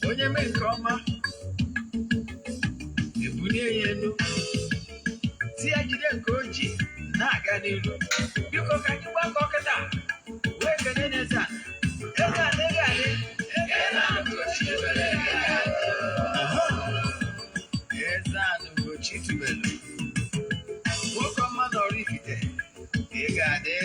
Onye mee nke ọma, ebulie ya elu, si ya jide nke o ji na-aga n'ilu. Biko, ka anyị gbakọ kịta wee kene n'eze a. Eze a na-ege adị. Eze a Ugochi tubelu. Aha. Eze a na Ugochi tubelu, nwoke ọma na Oraifite, ị ga-adị.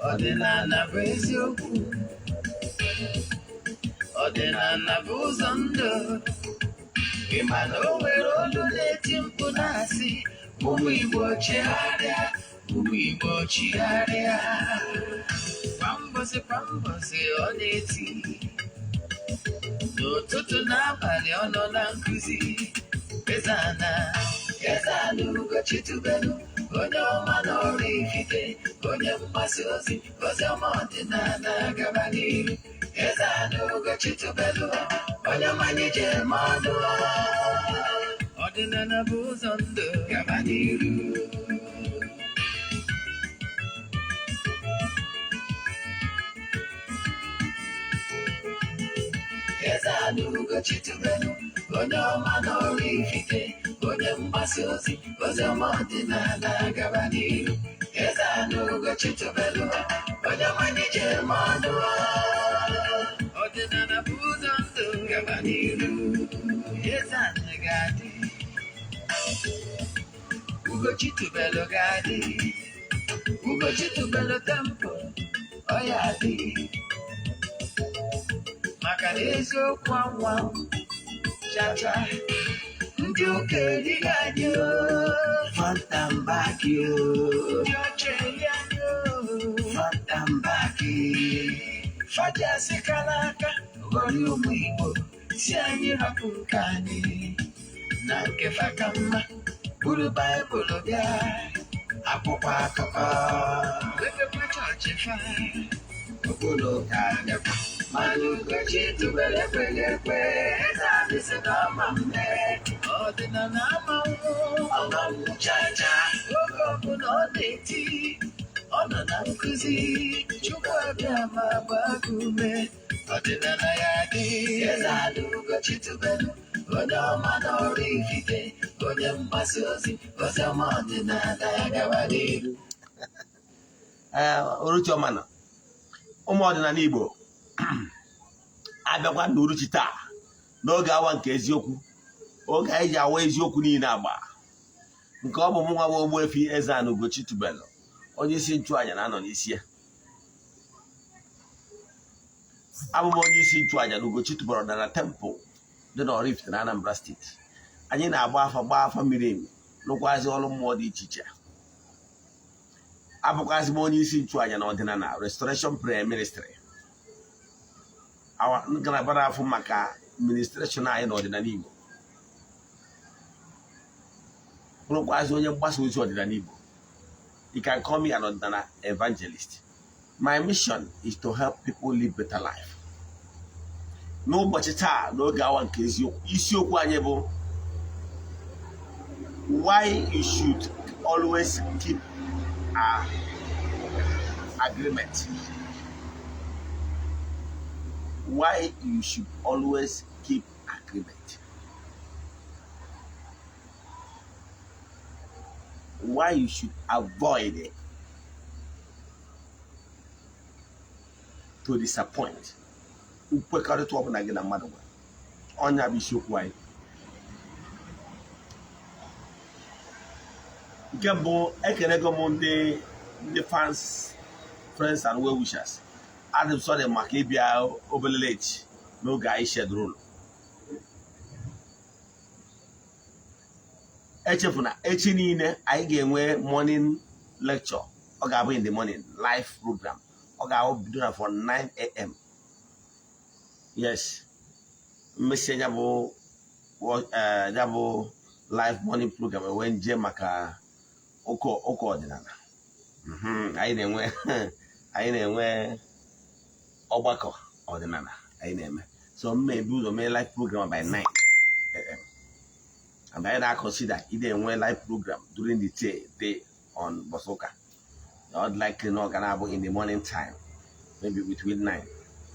Ọdịnala bụ eziokwu, ọdịnala bụ ụzọ ndụ. Ị ma na o nwere olu na-eti mkpu na-asị, "Ụmụ Igbo, chigharịa, ụmụ Igbo, chigharịa." Kwa mbọsị kwa mbọsị ọ na-eti, n'ụtụtụ n'abalị ọ nọ na nkụzi. Eze-Ana, Eze-Ana Ugochi tubelu, onye ọma na Oraifite, onye mgbasa ozi ozi ọma ọdịnala, gaba n'iru. Eze-Ana Ugochi tubelu, onye ọma anyị ji eme ọnụ. Ọdịnala bụ ụzọ ndụ, gaba n'iru. Eze-Ana Ugochi tubelu, onye ọma na Oraifite, onye mgbasa ozi ozi ọma ọdịnala, gaba n'iru. Eze-Ana Ugochi tubelu, onye ọma anyị ji eme ọnụ. Ọdịnala bụ ụzọ ndụ, gaba n'iru. Eze-Ana ga-adị, Ugochi tubelu ga-adị, Ugochi tubelu temple ọ ya adị, maka na eziokwu anwa chacha ndị ụka erighị anyị o. Front and back o. Ndị ọcha eri anyị o. Front and back. Faji asịkala aka ghọrọ ụmụ Igbo, si anyị rapụ nke anyị na nke fa ka mma. Buru Baịbụl bịa, akwụkwọ akụkọ, mepekwa chọọchị fa, okpuru ụka bịakwa. Mana Ugochi tubelu ekweghị ekwe. Eze adịsị na ọma mme, ọdịnala amanwụ ọmanwụ chacha. Oge ọbụla ọ na-eti, ọ nọ na nkụzi. Chukwu abịa ma gbaa gị ume, ọdịnala ya dị. Eze Ada Ugochi tubelu, onye ọma na Oraifite, onye mgbasa ozi ozi ọma ọdịnala ya, gawa n'ihu. Ee, uruchi ọma na ụmụ ọdịnala Igbo abịakwa n'uruchi taa n'oge awa nke eziokwu, oge anyị ji awa eziokwu niile agba. Nke ọ bụ mụ nwa bụ Ogbuefi Eze-Ana Ugochi tubelu, onye isi nchụàjà na-anọ n'isi ya. Abụ m onye isi nchụàjà na Ugochi tubelu ọdịnala temple dị na Oraifite na Anambra Steeti. Anyị na-agba afa, gbaa afa miri emi, lụkwazị ọrụ mmụọ dị iche iche. Abụkwazị m onye isi nchụàjà na ọdịnala Restoration Prayer Ministry, ngalaba na-afụ maka ministration anyị n'ọdịnala Igbo, bụrụkwazị onye mgbasa ozi ọdịnala Igbo. You can call me an ọdịnala evangelist. My mission is to help people live better life. N'ụbọchị taa, n'oge awa nke eziokwu, isiokwu anyị bụ "Why you should always keep a agreement". Why you should always keep agreement. Why you should avoid it to disappoint. Nkwekọrịta ọbụla gị na mmadụ nwere, ọnya bụ isiokwu anyị. Nke mbụ, ekelego m ndị fans, friends and well wishers. Adị m sorry maka ịbịa obere late n'oge anyị schedule. Echefuna, echi niile anyị ga-enwe morning lecture. Ọ ga-abụ in the morning live program. Ọ ga-abụ bido na from 9 a.m. Yes, mmesi ya bụ live morning program, enwe nje maka ụka ọdịnala. Anyị na-enwe ọgbakọ ọdịnala anyị na-eme. So m ebu ụzọ mee live program by 9 a.m. And anyị na-consider ide enwe live program during the day on ụbọchị ụka. Not likely na ọ ga na-abụ in the morning time, maybe between 9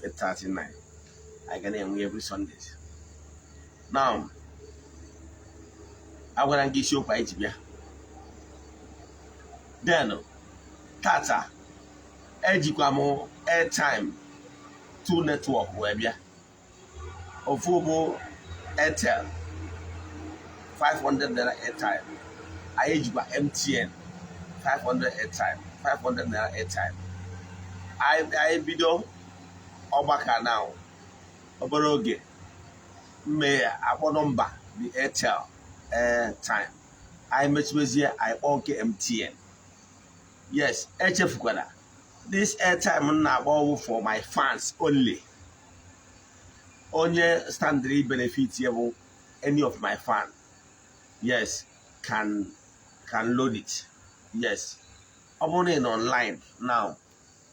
8:39. Anyị ga na-enwe every Sundays. Now, agwara m gị isiokwu anyị ji bịa. Then tata, ejikwa m airtime two network wee bịa. Ofu bụ Airtel, 500 naira airtime. Anyị ejikwa MTN 500 airtime, 500 naira airtime. Anyị bido ọgbakọ now, obere oge mme akpọ nọmba the Airtel airtime. Anyị mechibezie, anyị kpọọ nke MTN. Yes, echefukwana, this airtime m na-akpọ ọwụ for my fans only. Onye standịrị benefit ya bụ any of my fan, yes, can load it. Yes, ọ bụrụ na ị nọ online now,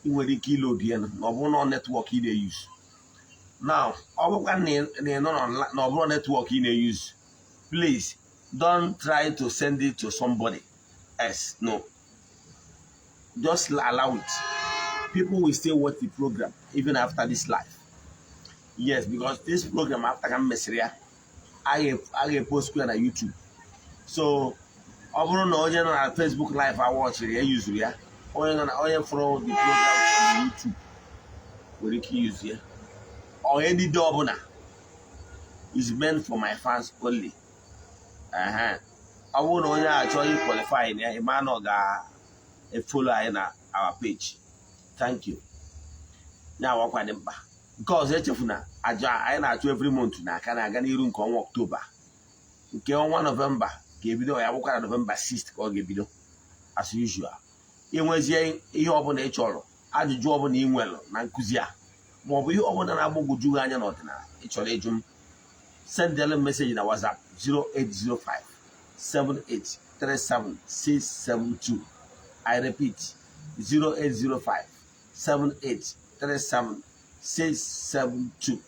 ị nwere ike iload ya, na ọ bụrụ na network ị na-use now. Ọ bụrụkwa na ị nọ na ọ bụrụ network ị na-use, please don't try to send it to somebody else. No, just allow it. People will still watch the program even after this live. Yes, because this program, after ka m mesịrị ya, a ga-epost ya na YouTube. So ọ bụrụ na onye nọ na Facebook live awatchiri ya, yuzuru ya, onye nọ na onye fụrụ the program from YouTube nwere ike use ya. Or any day ọbụla is meant for my fans only. Ọ bụrụ na onye a chọghị qualify na ya, ịma na ọ ga-efollow anyị na our page. Thank you. Ya awakwa dị mkpa. Nke ọzọ, echefuna aja anyị na-achụ every month na aka na-aga n'iru. Nke ọnwa Ọktoba, nke ọnwa Nọvemba ga-ebido ya bụkwa na Nọvemba 6 ka ọ ga-ebido as usual. Inwezie ihe ọbụla ị chọrọ, ajụjụ ọbụla ị nwere na nkụzi a, maọbụ ihe ọbụla na-agbagwoju gị anya n'ọdịnala ị chọrọ ịjụ m, sendela m message na WhatsApp 0805 7837 672. I repeat, 0805 7837 672.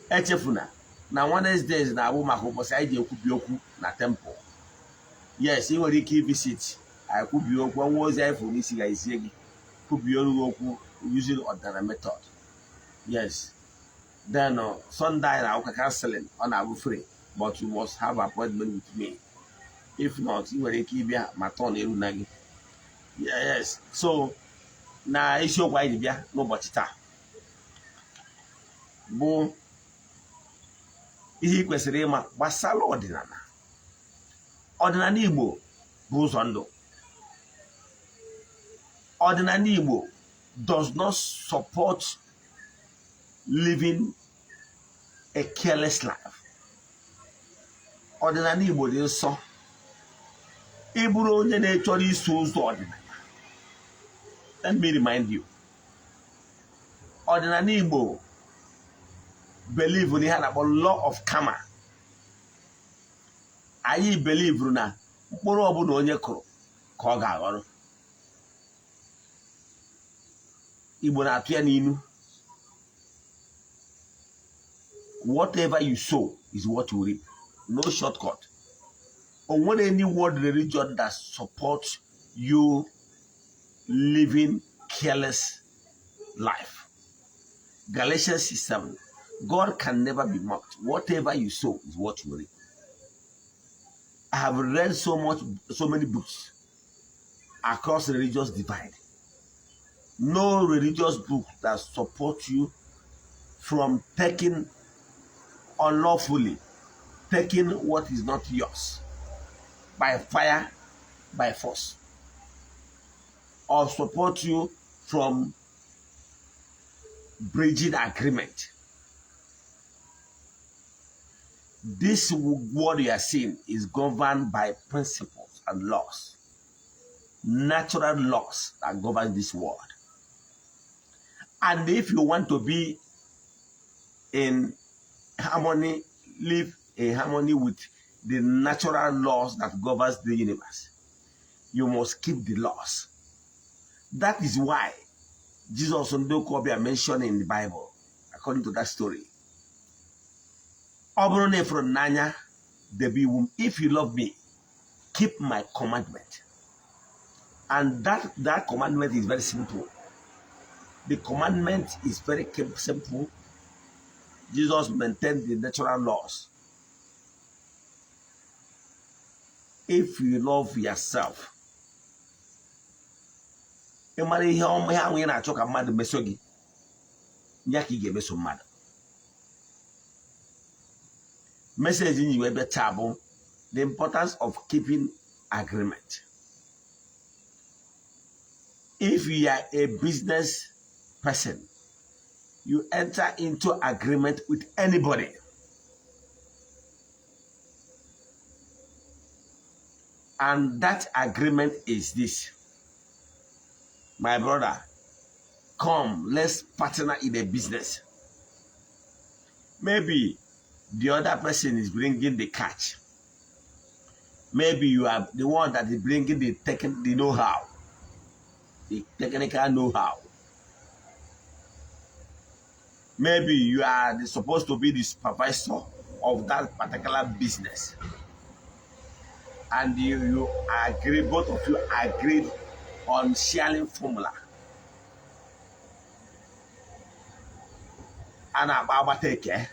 Echefuna na Wednesdays na-abụ maka ụbọchị anyị ji ekwubi okwu na temple. Yes, ị nwere ike ivisit, anyị kwubie okwu, ọnwa ozi anyị fụrụ n'isi ga-ezie gị, kwubie olu okwu using ọdịnala method. Yes. Then Sunday anyị na-awụka counseling. Ọ na-abụ free, but you must have appointment with me. If not, ị nwere ike ịbịa ma tọn eru na gị. Yes, so na isiokwu anyị ji bịa n'ụbọchị taa bụ ihe ị kwesịrị ịma gbasara ọdịnala. Ọdịnala Igbo bụ ụzọ ndụ. Ọdịnala Igbo does not support living a careless life. Ọdịnala Igbo dị nsọ. Ị bụrụ onye na-echọrọ iso ụzọ ọdịnala, let me remind you, ọdịnala Igbo believe n'ihe a na-akpọ law of karma. Anyị believe na mkpụrụ ọbụla onye kụrụ ka ọ ga-aghọrọ. Igbo na-atụ ya n'inu, "Whatever you sow is what you reap." No shortcut. O nwere any world religion that supports you living careless life. Galatians 6:7. God can never be mocked. Whatever you sow is what you reap. I have read so much, so many books across religious divide. No religious book that supports you from taking unlawfully, taking what is not yours by fire, by force, or support you from breaching agreement. This world you are seeing is governed by principles and laws, natural laws that govern this world. And if you want to be in harmony, live in harmony with the natural laws that governs the universe, you must keep the laws. That is why Jesus and Okobia mentioned in the Bible, according to Matthew 23, According to that story, ọ bụrụ na ị fụrụ m n'anya, debe iwu m. If you love me, keep my commandment. And that commandment is very simple. The commandment is very simple. Jesus maintained the natural laws. If you love yourself, ị mara ihe ọma ihe ahụ ị na-achọ ka mmadụ meso gị, ya ka ị ga-emeso mmadụ. Message nyi wee bịa taa bụ the importance of keeping agreement. If you are a business person, you enter into agreement with anybody, and that agreement is this: my brother, come, let's partner in a business. Maybe the other person is bringing the cash. Maybe you are the one that is bringing the know-how, the technical know-how. Maybe you are supposed to be the supervisor of that particular business, and you agree, both of you agreed on sharing formula. A na-akpa agbata eke.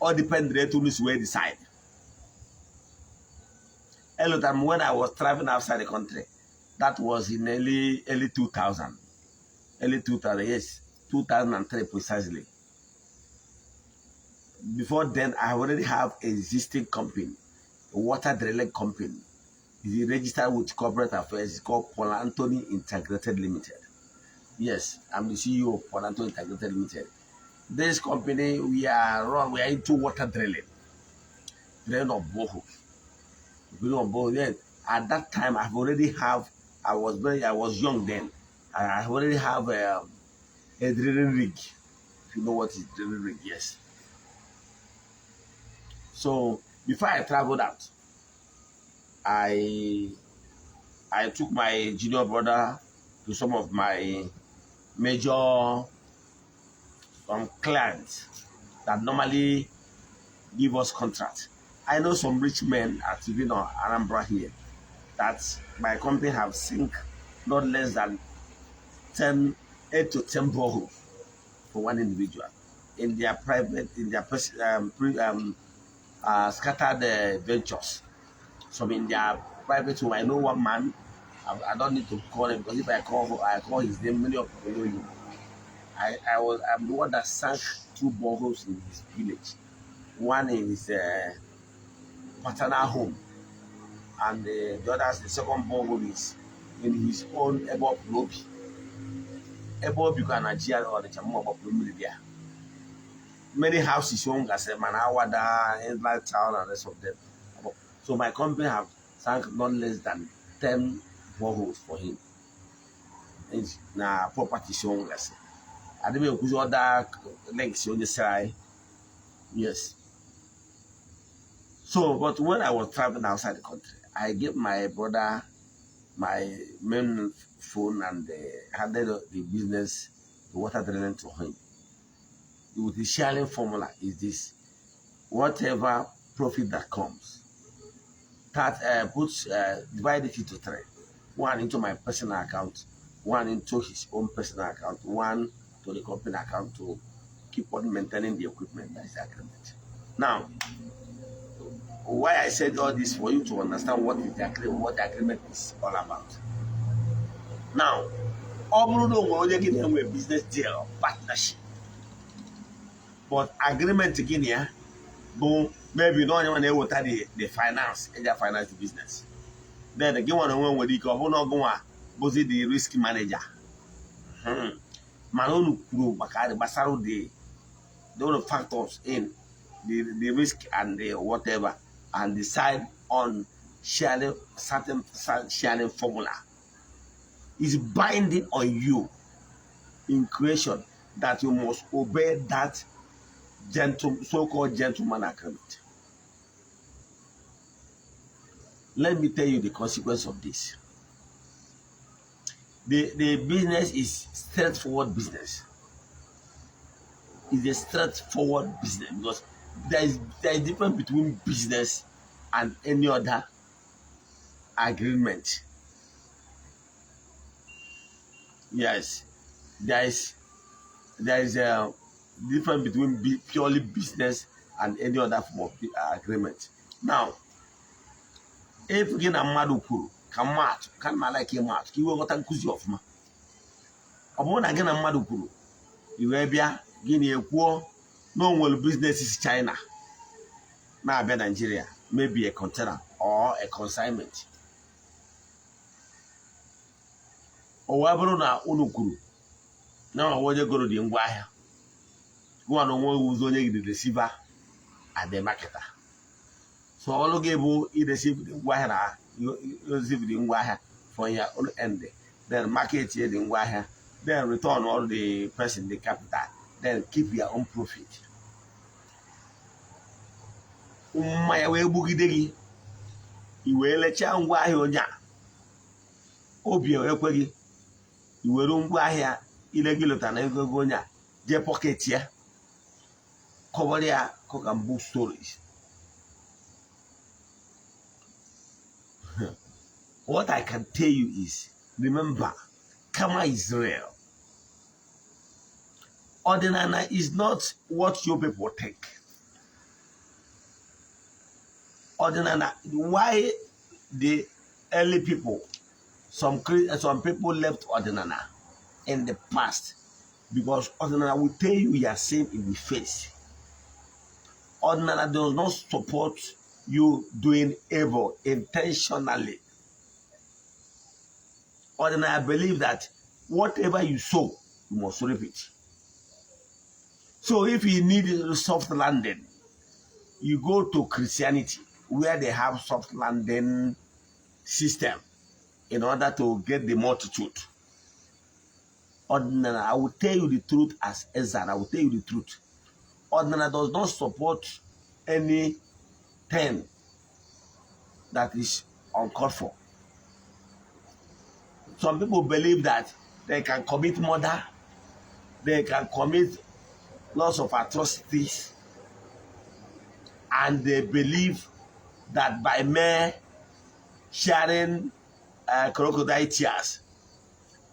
All depend etu unu si wee decide. Elotara m when I was traveling outside the country. That was in early 2000, early 2000, yes, 2003 precisely. Before then, I already have existing company, a water drilling company. Is registered with corporate affairs. It's called Paul Anthony Integrated Limited. Yes, I'm the CEO of Paul Anthony Integrated Limited. This company, we are into water drilling, drilling of boreholes, drilling of boreholes. Then at that time, I've already have I was very I was young then. I already have a drilling rig. If you know what is drilling rig, yes. So before I traveled out, I took my junior brother to some of my major some clients that normally give us contract. I know some rich men at even on Anambra here that my company have sink not less than 10, 8 to 10 boreholes for one individual in their private, in their scattered ventures. Some in their private home. I know one man. I don't need to call him because if I call his name, many of people know him. I'm the one that sank two boreholes in his village. One in his paternal home, and the others, the second borehole is in his own ebe ọ pụrụ obi. Ebe obi kwa na GRA Ọnịcha mụ gbapụrụ mmiri bịa. Many houses own gasị mana Awada, Inland Town and rest of them. So my company have sunk not less than 10 boreholes for him. Na property si own gasị. Adị m ekwuzi other links onye sịrị anyị. Yes. So, but when I was traveling outside the country, I gave my brother my main phone and handed the business, the water drilling to him. With the sharing formula is this: whatever profit that comes, that puts divide it into three. One into my personal account, one into his own personal account, one to the company account to keep on maintaining the equipment. That is the agreement. Now, why I said all this for you to understand what is the agreement, what the agreement is all about. Now, ọ bụrụ na o nwere onye gị na-enwe business deal, partnership, but agreement gị na ya bụ maybe na onye nwe na-eweta the finance, eji finance the business, then gị nwere onwe nwere ike ọ bụrụ na ọgụnwa bụzi the risk manager. Mana unu kwuru maka gbasara the other factors in the risk and the whatever and decide on sharing certain sharing formula is binding on you in creation that you must obey that gentle so-called gentleman agreement. Let me tell you the consequence of this. The business is straightforward business. Is a straightforward business because there is difference between business and any other agreement. Yes, there is a difference between purely business and any other form of agreement. Now, if gị na mmadụ kwuru ka mmadụ ka mma like ịma atụ ka iwe ghọta nkụzi ọfụma, ọ bụrụ na gị na mmadụ kwuru, i wee bịa, gị na-ekwuo na o nwere business si China na-abịa Nigeria, maybe a container or a consignment, o wee bụrụ na unu kwuru na ọ onye goro dị ngwa ahịa, gụwa na onwe ụzọ onye gị the receiver and the marketer. So ọrụ gị bụ ireceive the ngwa ahịa na receive the ngwa ahịa from your own end, then market the ngwa ahịa, then return all the person the capital, then keep your own profit. Mmanya wee gbugide gị, i wee lechaa ngwa ahịa onye a, obi ekwe gị i were ngwa ahịa ile gị lụtara na ego onye a jee pocket ya, kọwara ya cock and bull stories. What I can tell you is, remember, karma is real. Ọdịnala is not what your people think. Ọdịnala, why the early people, some people left ọdịnala in the past, because ọdịnala will tell you your sin in the face. Ọdịnala does not support you doing evil intentionally. Ọdịnala believe that whatever you sow, you must reap it. So if you need a soft landing, you go to Christianity, where they have soft landing system in order to get the multitude. Ọdịnala, I will tell you the truth as Ezra, I will tell you the truth. Ọdịnala does not support anything that is uncalled for. Some people believe that they can commit murder, they can commit lots of atrocities, and they believe that by mere sharing crocodile tears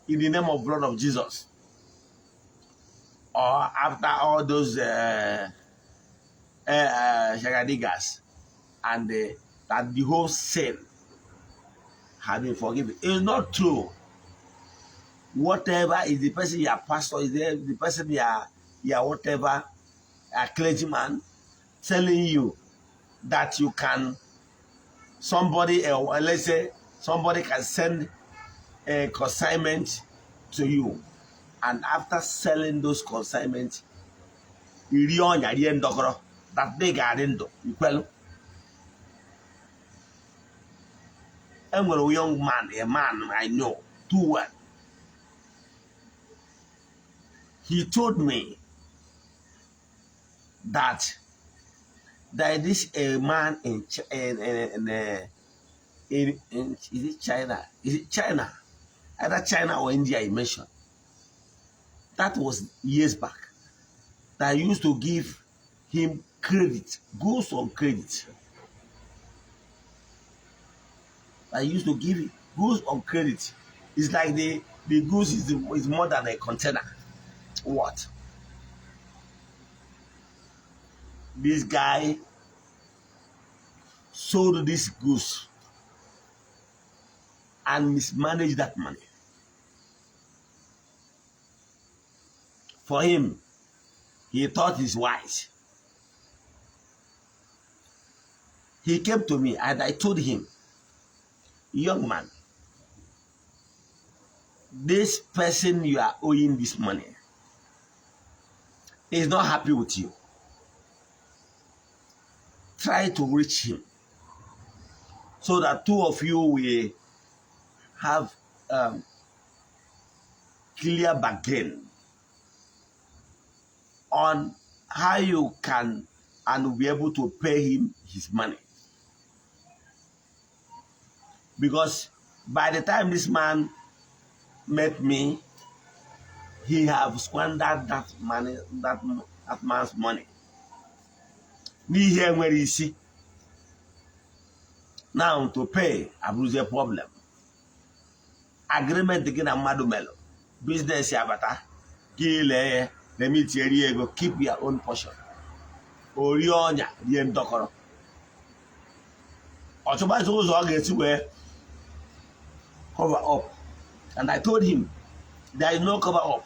in the name of blood of Jesus, or after all those shagadigas, and that the whole sin has been forgiven. It's not true. Whatever is the person, your pastor is there, the person, your whatever, a clergyman telling you that you can, somebody, let's say somebody can send a consignment to you, and after selling those consignments, iri ọnya rie ndọkọrọ that day ga-adị ndụ ikwelu. Enwere young man, a man I know too well. He told me that there is a man in is it China? Is it China? Either China or India, he mentioned. That was years back. That used to give him credit, goods on credit. I used to give goods on credit. It's like the goods is more than a container. What? This guy sold this goods and mismanaged that money. For him, he thought he's wise. He came to me and I told him, young man, this person you are owing this money is not happy with you. Try to reach him so that two of you will have clear bargain on how you can and will be able to pay him his money. Because by the time this man met me, he have squandered that money, that that man's money n'ihe enwere isi. Now to pay abụrụzie problem. Agreement gị na mmadụ melụ, business abata, gị lee ya, remitieri ego, keep your own portion. O rie ọnya, rie ndọkọrọ, ọ chọbazi ụzọ ọ ga-esi wee cover up. And I told him there is no cover up,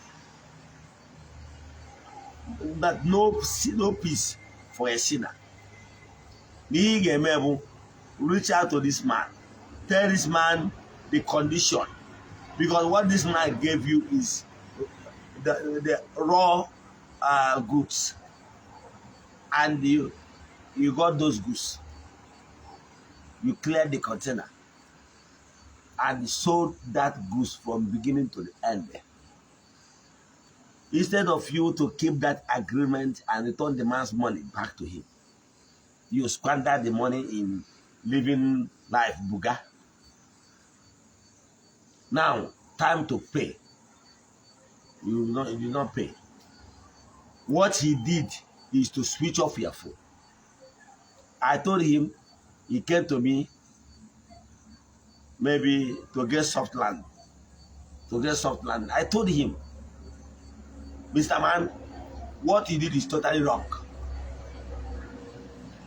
that no peace for a sinner. N'ihe ị ga-eme bụ reach out to this man, tell this man the condition, because what this man gave you is the raw goods, and you got those goods, you cleared the container and sold that goods from beginning to the end. Instead of you to keep that agreement and return the man's money back to him, you squander the money in living life buga. Now time to pay, you did not pay. What he did is to switch off your phone. I told him, he came to me maybe to get soft land, to get soft land. I told him, "Mr. Man, what he did is totally wrong.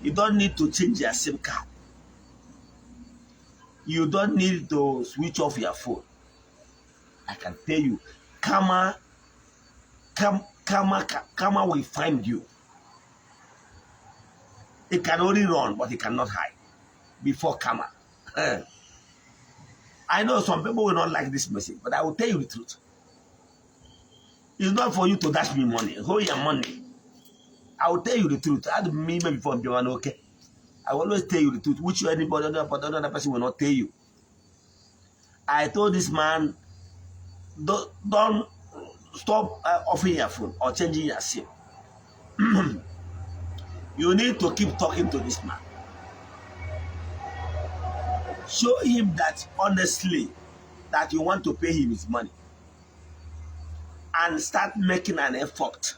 You don't need to change your SIM card. You don't need to switch off your phone. I can tell you, karma, karma, karma will find you. It can only run, but it cannot hide before karma." I know some people will not like this message, but I will tell you the truth. It's not for you to dash me money. Hold your money. I will tell you the truth. I me before I'm okay. I will always tell you the truth, which anybody other person will not tell you. I told this man, don't stop offing your phone or changing your SIM. You need to keep talking to this man. Show him that honestly that you want to pay him his money and start making an effort.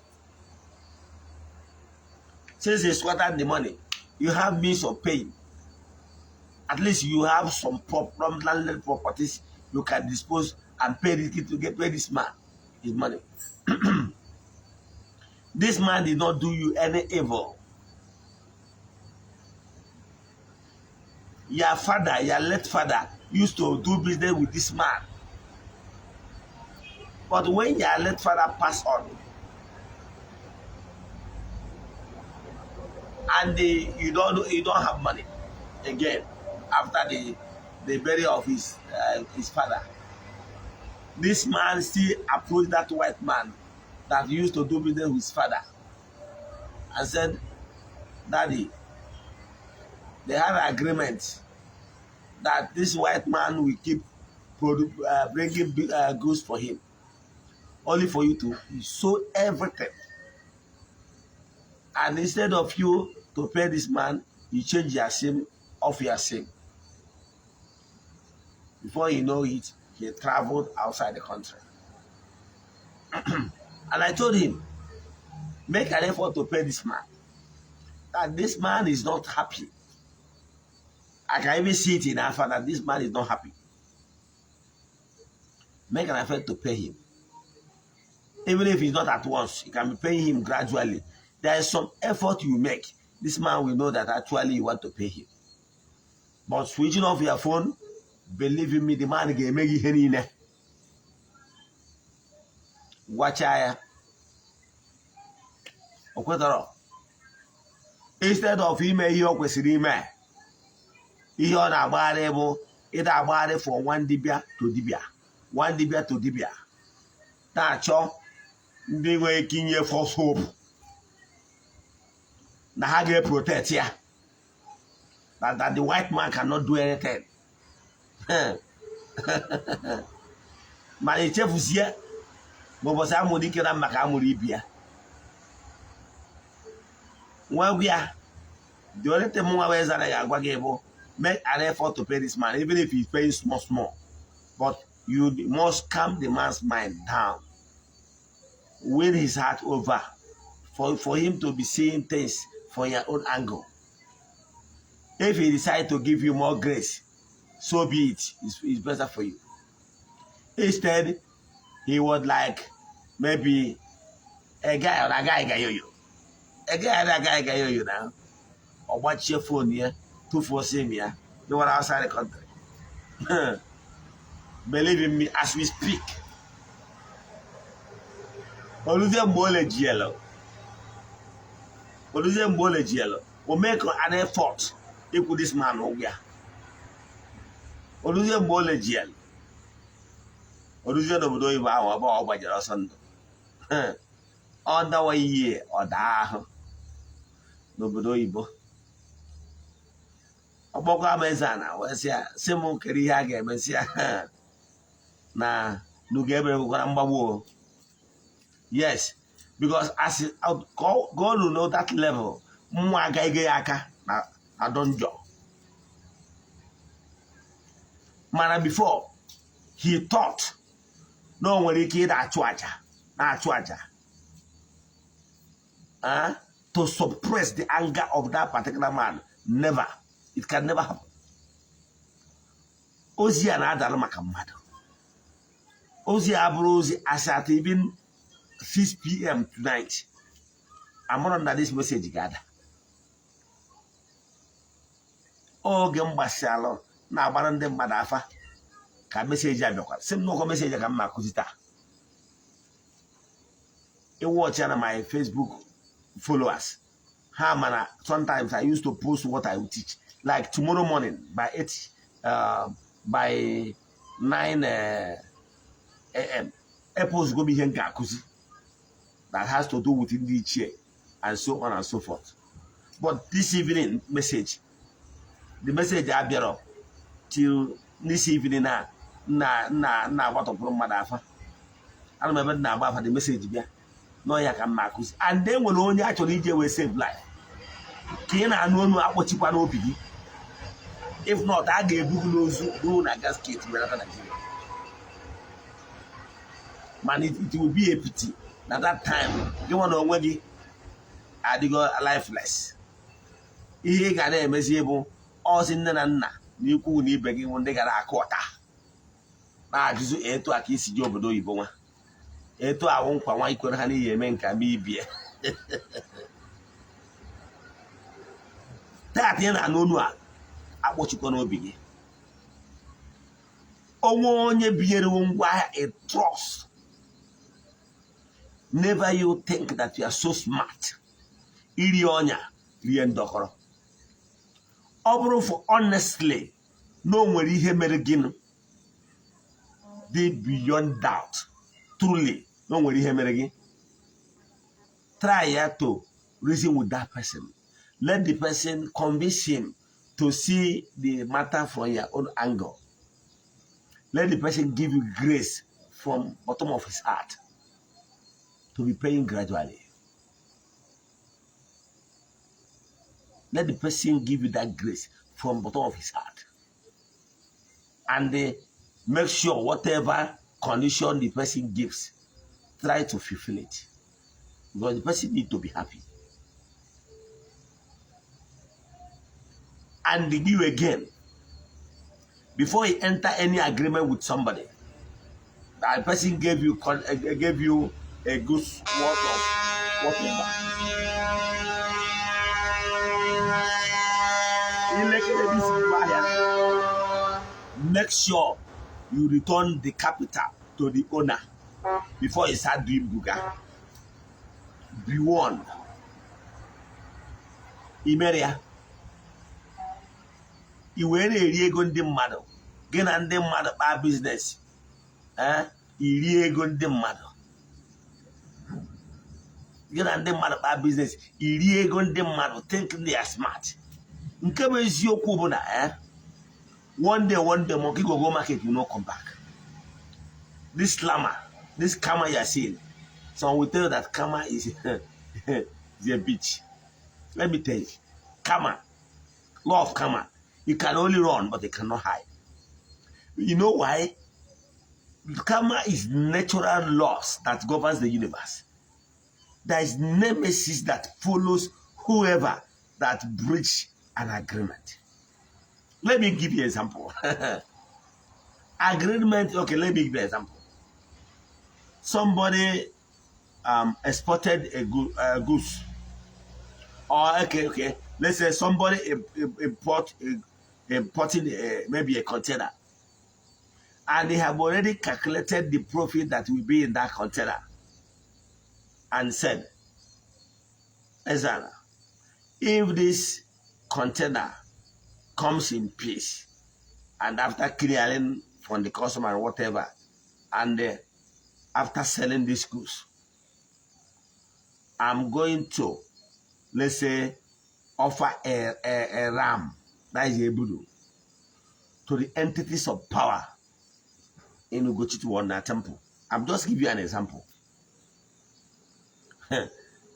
Since he squandered the money, you have means of paying. At least you have some landed properties you can dispose and pay this to get pay this man his money. This man did not do you any evil. Your father, your late father, used to do business with this man. But when your late father passed on, and you don't have money again after the burial of his father, this man still approached that white man that used to do business with his father and said, "Daddy, they have an agreement that this white man will keep bringing goods for him, only for you to sow everything. And instead of you to pay this man, you change your SIM off your SIM." Before you know it, he traveled outside the country. And I told him, make an effort to pay this man. That this man is not happy. I can even see it in Alpha that this man is not happy. Make an effort to pay him. Even if it's not at once, you can be paying him gradually. There is some effort you make. This man will know that actually you want to pay him. But switching off your phone, believe in me, the man ga-eme gị ihe niile. Gwacha ya. O kwetara. Instead of ime ihe o kwesịrị ime, ihe ọ na-agbagharị bụ ịda agbagharị for one dibia to dibia, one dibia to dibia, na-achọ ndị nwere ike inye false hope na ha ga-protect ya, that the white man cannot do anything. Mana echefuzie n'ụbọchị amụrụ ike na maka amụrụ ibi ya nwa ya. The only thing nwa wee zara ya agwa gị bụ make an effort to pay this man, even if he's paying small small, but you must calm the man's mind down, win his heart over. for him to be seeing things from your own angle. If he decide to give you more grace, so be it. It's better for you. Instead, he was like maybe a guy or a guy ga-yoyo, a guy or a guy ga-yoyo now. Ọ gbachie phone ya, tụfuo SIM ya, jewara outside the country. Believe in me, as we speak, oluzie mgbe o lejielu, oluzie mgbe o lejielu, o make an effort ịkwụ this man ụgwọ ya. Oluzie mgbe o lejielu, oluzie n'obodo oyibo ahụ ọba ọ gbajere ọsọ ndụ, ọ dawa ihe ọ daa ahụ n'obodo oyibo. Ọkpọkọ ama eze a na wee sị ya, sị m kere ihe a ga-eme, sị ya na n'ugo ebere nwekwara mgbagbu o. Yes, because as go to know that level, mmụọ agaghị ya aka na adọ njọ. Mana before, he thought na o nwere ike ịda achụ aja na-achụ aja to suppress the anger of that particular man. Never. It can never happen. Ozi a na-adara maka mmadụ, ozi a bụrụ ozi as at even 6 p.m. tonight, amụrụ na this message ga-ada oge m gbasialụ na-agbara ndị mmadụ afa ka message a bịakwa, sị m n'ụkọ message ka m ma akụzi taa. Ịwọchi na my Facebook followers, ha mana sometimes I used to post what I will teach, like tomorrow morning by 8, by 9 a.m. e-post go m ihe m ga-akụzi that has to do with ndị ichie and so on and so forth. But this evening message, the message abịarọ till this evening na na na na agbatọpụrụ mmadụ afa. Ana m ebe m na-agba afa, the message bịa nọ ya ka m ma akụzi. And e nwere onye a chọrọ ije wee save life ka ị na-anụ ọnụ akpọchikwa n'obi gị. If not, a ga-ebu gị n'ozu ruo na gasket welata Nigeria. Mana it will be a pity na that time gị nwa na onwe gị adịgo lifeless. Ihe ị ga na-emezi bụ ọzi nne na nna na ikwu na ibe gị bụ ndị gara akụ ọta na-ajụzụ etu a ka isi ji obodo oyibo nwa, etu awụ nkwa nwa ikwere ha n'ihi eme nka ma ibie. Taata ị na-anụ onu a, akpọchikwa n'obi gị. Onwe onye binyere ngwa ahịa, a trust. Never you think that you are so smart. Iri ọnya rie ndọkọrọ. Ọ bụrụ for honestly na o nwere ihe mere gịnị dị beyond doubt, truly na o nwere ihe mere gị, try ya to reason with that person. Let the person, convince him to see the matter from your own angle. Let the person give you grace from bottom of his heart to be paying gradually. Let the person give you that grace from bottom of his heart. And make sure whatever condition the person gives, try to fulfill it. Because the person need to be happy. And you again, before you enter any agreement with somebody, that person gave you a good worth of whatever. Ilekere this ahịa, make sure you return the capital to the owner before you start doing buga. Be warned. I mere ya, i wee na-eri ego ndị mmadụ, gị na ndị mmadụ kpaa business, iri ego ndị mmadụ, gị na ndị mmadụ kpaa business, iri ego ndị mmadụ, think they are smart. Nke bụ eziokwu bụ na one day, one day, monkey go go market, you no come back. This karma, this karma you are seeing, some will tell you that karma is a bitch. Let me tell you, karma, law of karma, you can only run, but you cannot hide. You know why? Karma is natural laws that governs the universe. There is nemesis that follows whoever that breach an agreement. Let me give you an example. Agreement, okay, let me give you an example. Somebody exported a goose. Or okay, let's say somebody importing maybe a container, and they have already calculated the profit that will be in that container, and said, "Ezana, if this container comes in peace, and after clearing from the customer and whatever, and after selling this goods, I'm going to, let's say, offer a ram, that is ebulu, to the entities of power in Ugochitwu temple." I'm just giving you an example.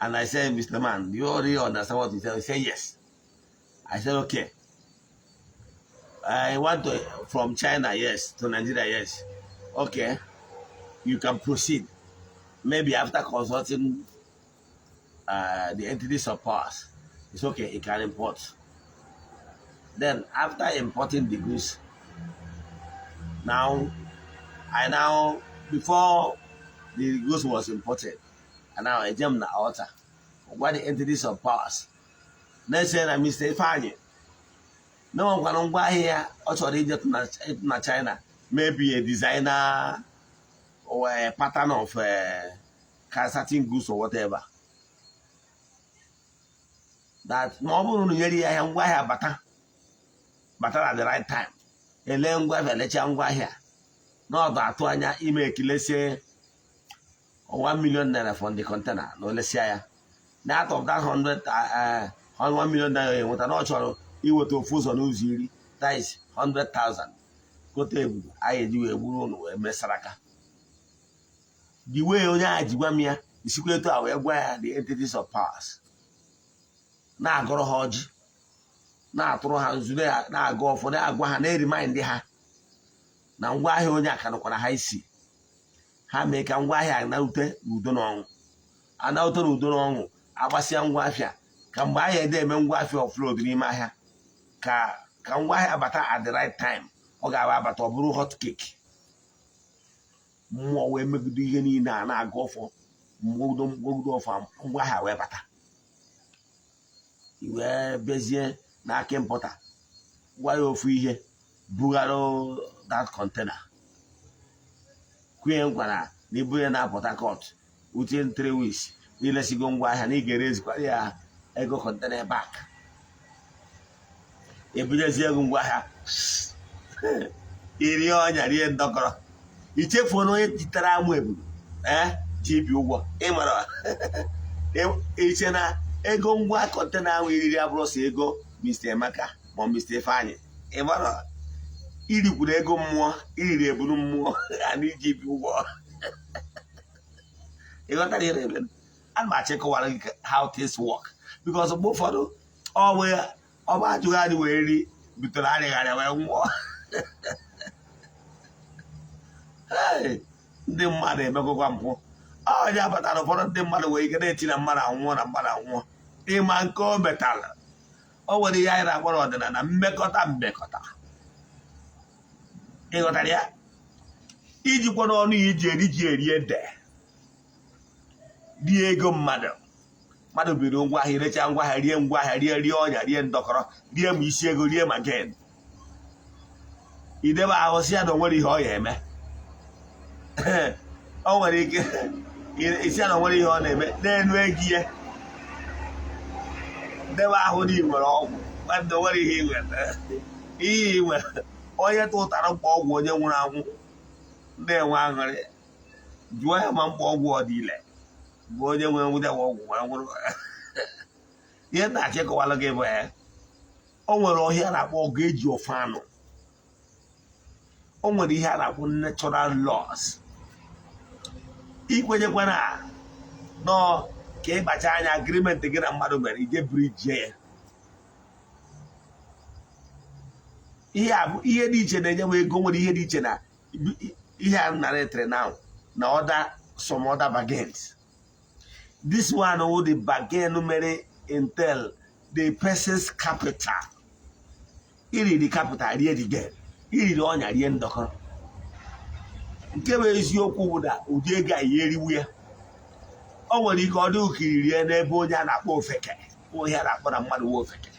And I said, "Mr. Man, do you already understand what you said?" He said, "Yes." I said, "Okay. I want to, from China, yes, to Nigeria, yes. Okay, you can proceed. Maybe after consulting the entities of powers, it's okay, you can import." Then after importing the goods, now I now, before the goods was imported, and now I jam the altar. What the entities of powers? Let's say that Mr. Ifeanyi na ọ gwara ngwa ahịa ọ chọrọ ije na China, maybe a designer or a pattern of certain goods or whatever, that ma ọ bụrụ na nyere ya ahịa, ngwa ahịa bata bata at the right time, ele ngwa ahịa, lechaa ngwa ahịa na ọ ga-atụ anya ime ekilesie 1 million naira from the container na olesia ya, na out of that 100 1 million naira ya enweta, na ọ chọrọ iweta ofu ụzọ n'ụzọ iri, that is 100,000, gote ebulu anyị eji wee gburu ụnụ wee mesaraka. The way onye a ji gwa m ya, isikwa etu a wee gwa ya the entities of powers, na-agọrọ ha ọjị, na-atụrụ ha nzu, na-agụ ọfọ, na-agwa ha, na-eremind ha na ngwa ahịa onye a ka nọkwara ha isi ha mee ka ngwa ahịa anarute n'udo na ọṅụ, anarute n'udo na ọṅụ, agbasịa ngwa ahịa, ka mgbe ahịa ede eme ngwa ahịa offload n'ime ahịa, ka ngwa ahịa bata at the right time. Ọ ga-aba abata, ọ bụrụ hot cake. Mmụọ wee megide ihe niile a na-agụ ọfọ mgbodo ọfọ, ngwa ahịa wee bata, wee bịazie n'aka importer, gwa ya ofu ihe, bugara that container, kwunye nkwa na ibu ya na Port Harcourt within 3 weeks, ilesigo ngwa ahịa na ị ga-ere ezikwara ya ego container back, ebunyezie ego ngwa ahịa, irie ọnya, rie ndọkọrọ, ichefuo na onye jitere amụ ebulu ee ji ibi ụgwọ. Ịmara iche na ego ngwa container ahụ iriri abụrụ sọ ego Mr. Emeka ma Mr. Ifeanyị. Ịmara irikwuru ego mmụọ, iriri ebulu mmụọ ana iji ibi ụgwọ. Ịghọtara ihe na-eme? Ana m achọ ịkọwara gị how things work, because mgbe ụfọdụ ọ bụ ajụghị anyị wee ri butere arịgharịa wee nwụọ. Hey, ndị mmadụ emekọkwa mpụ ọnya batara. Ụfọdụ ndị mmadụ nwere ike na-eti na mmadụ anwụọ, na mmadụ anwụọ. Ịma nke o metara, o nwere ihe anyị na-akpọ n'ọdịnala mmekọta mmekọta. Ịghọtara ya? Ijikwa n'ọnụ ya iji eri ji, eri ede, rie ego mmadụ. Mmadụ biri ngwa ahịa, rechaa ngwa ahịa, rie ngwa ahịa, rie rie ọnya, rie ndọkọrọ, rie ma isi ego, rie ma gain, idebe ahụ si ya na o nwere ihe ọ ya eme. O nwere ike isi ya na o nwere ihe ọ na-eme n'elu ego ihe debe ahụ na ị nwere ọgwụ. Nwanne, o nwere ihe ị nwere, ihe ị nwere. Onye tụtara mkpa ọgwụ, onye nwụrụ anwụ na-enwe aṅụrị, jụọ ya ma mkpa ọgwụ ọ dị ile bụ onye nwere nwute ọgwụ wee nwụrụ. Ihe na-achọ ịkọwalụ gị bụ ya, o nwere ọhịa a na-akpọ ọgụ eji ofe anụ, o nwere ihe a na-akpọ natural laws. Ikwenyekwa na nọọ ka ịkpacha anya, agreement gị na mmadụ mere, ije bridge ya. Ihe a bụ ihe dị iche na-enye m ego. Nwere ihe dị iche na ihe a narrated now na other, some other bargains. This one wụ the bargain mere entail the person's capital. Iriri capital rie the gain, iriri ọnya rie ndọkọrọ. Nke bụ eziokwu bụ na ụdị ego a ya eriwu ya. O nwere ike ọ dị ukiri rie n'ebe onye a na-akpọ ofeke, onye a na-akpọ na mmadụ nwe ofeke.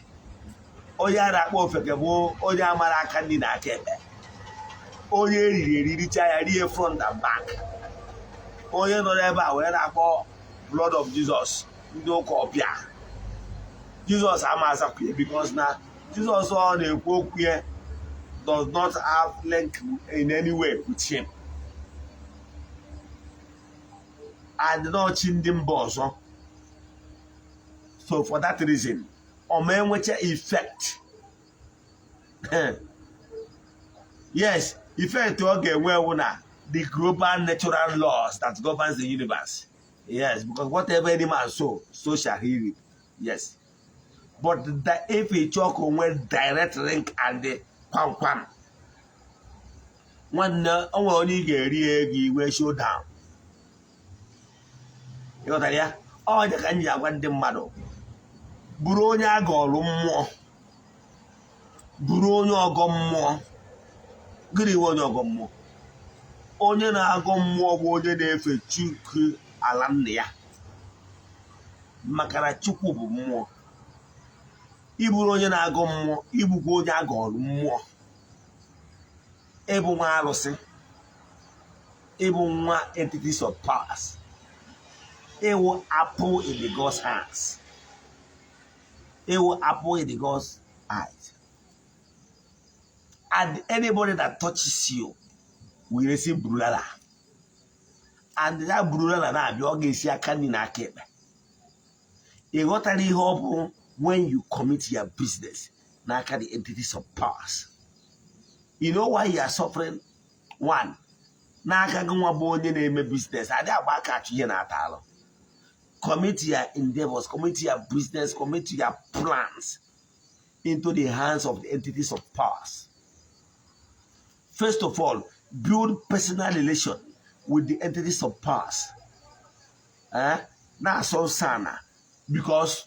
Onye a na-akpọ ofeke bụ onye amara aka nri na aka ekpe, onye eriri eriricha ya rie front and back, onye nọ n'ebe a wee na-akpọ blood of Jesus. Ndị ụka ọbịa Jesus ama azakwa ya, because na Jesus ọ na-ekwu okwu ya does not have link in any way with him and n'ọchị ndị mba ọzọ. So for that reason, ọ ma enwecha effect. Yes, effect ọ ga-enwe wụ na the global natural laws that governs the universe. Yes, because whatever any man sow, so shall he reap. Yes, but if ị chọọ ka o nwee direct link and the kwam kwam, nwanne, o nwere onye ị ga-eri ego iwe showdown. Ịghọtara ya? Ọ ka m ji agwa ndị mmadụ, bụrụ onye agọlụ mmụọ, bụrụ onye ọgọ mmụọ. Gịnị nwe onye ọgọ mmụọ? Onye na-agọ mmụọ bụ onye na-efe Chukwu ala nna ya, maka na Chukwu bụ mmụọ. Ịbụrụ onye na-agọ mmụọ, ịbụkwa onye agọlụ mmụọ, ịbụ nwa arụsị, ịbụ nwa entities of powers, ịwụ apple in the God's hands, ịwụ apple in the God's eyes, and anybody that touches you will receive bulala, and that bulala na-abịa, ọ ga-esi aka nri na aka ekpe. Ị ghọtara ihe ọ bụ when you commit your business n'aka the entities of powers? You know why you are suffering? One, n'aka gị nwa bụ onye na-eme business, adị agba aka achụ ihe na-ata alụ. Commit your endeavors, commit your business, commit your plans into the hands of the entities of powers. First of all, build personal relation with the entities of powers. Eh? Na-asọ nsọ ana, because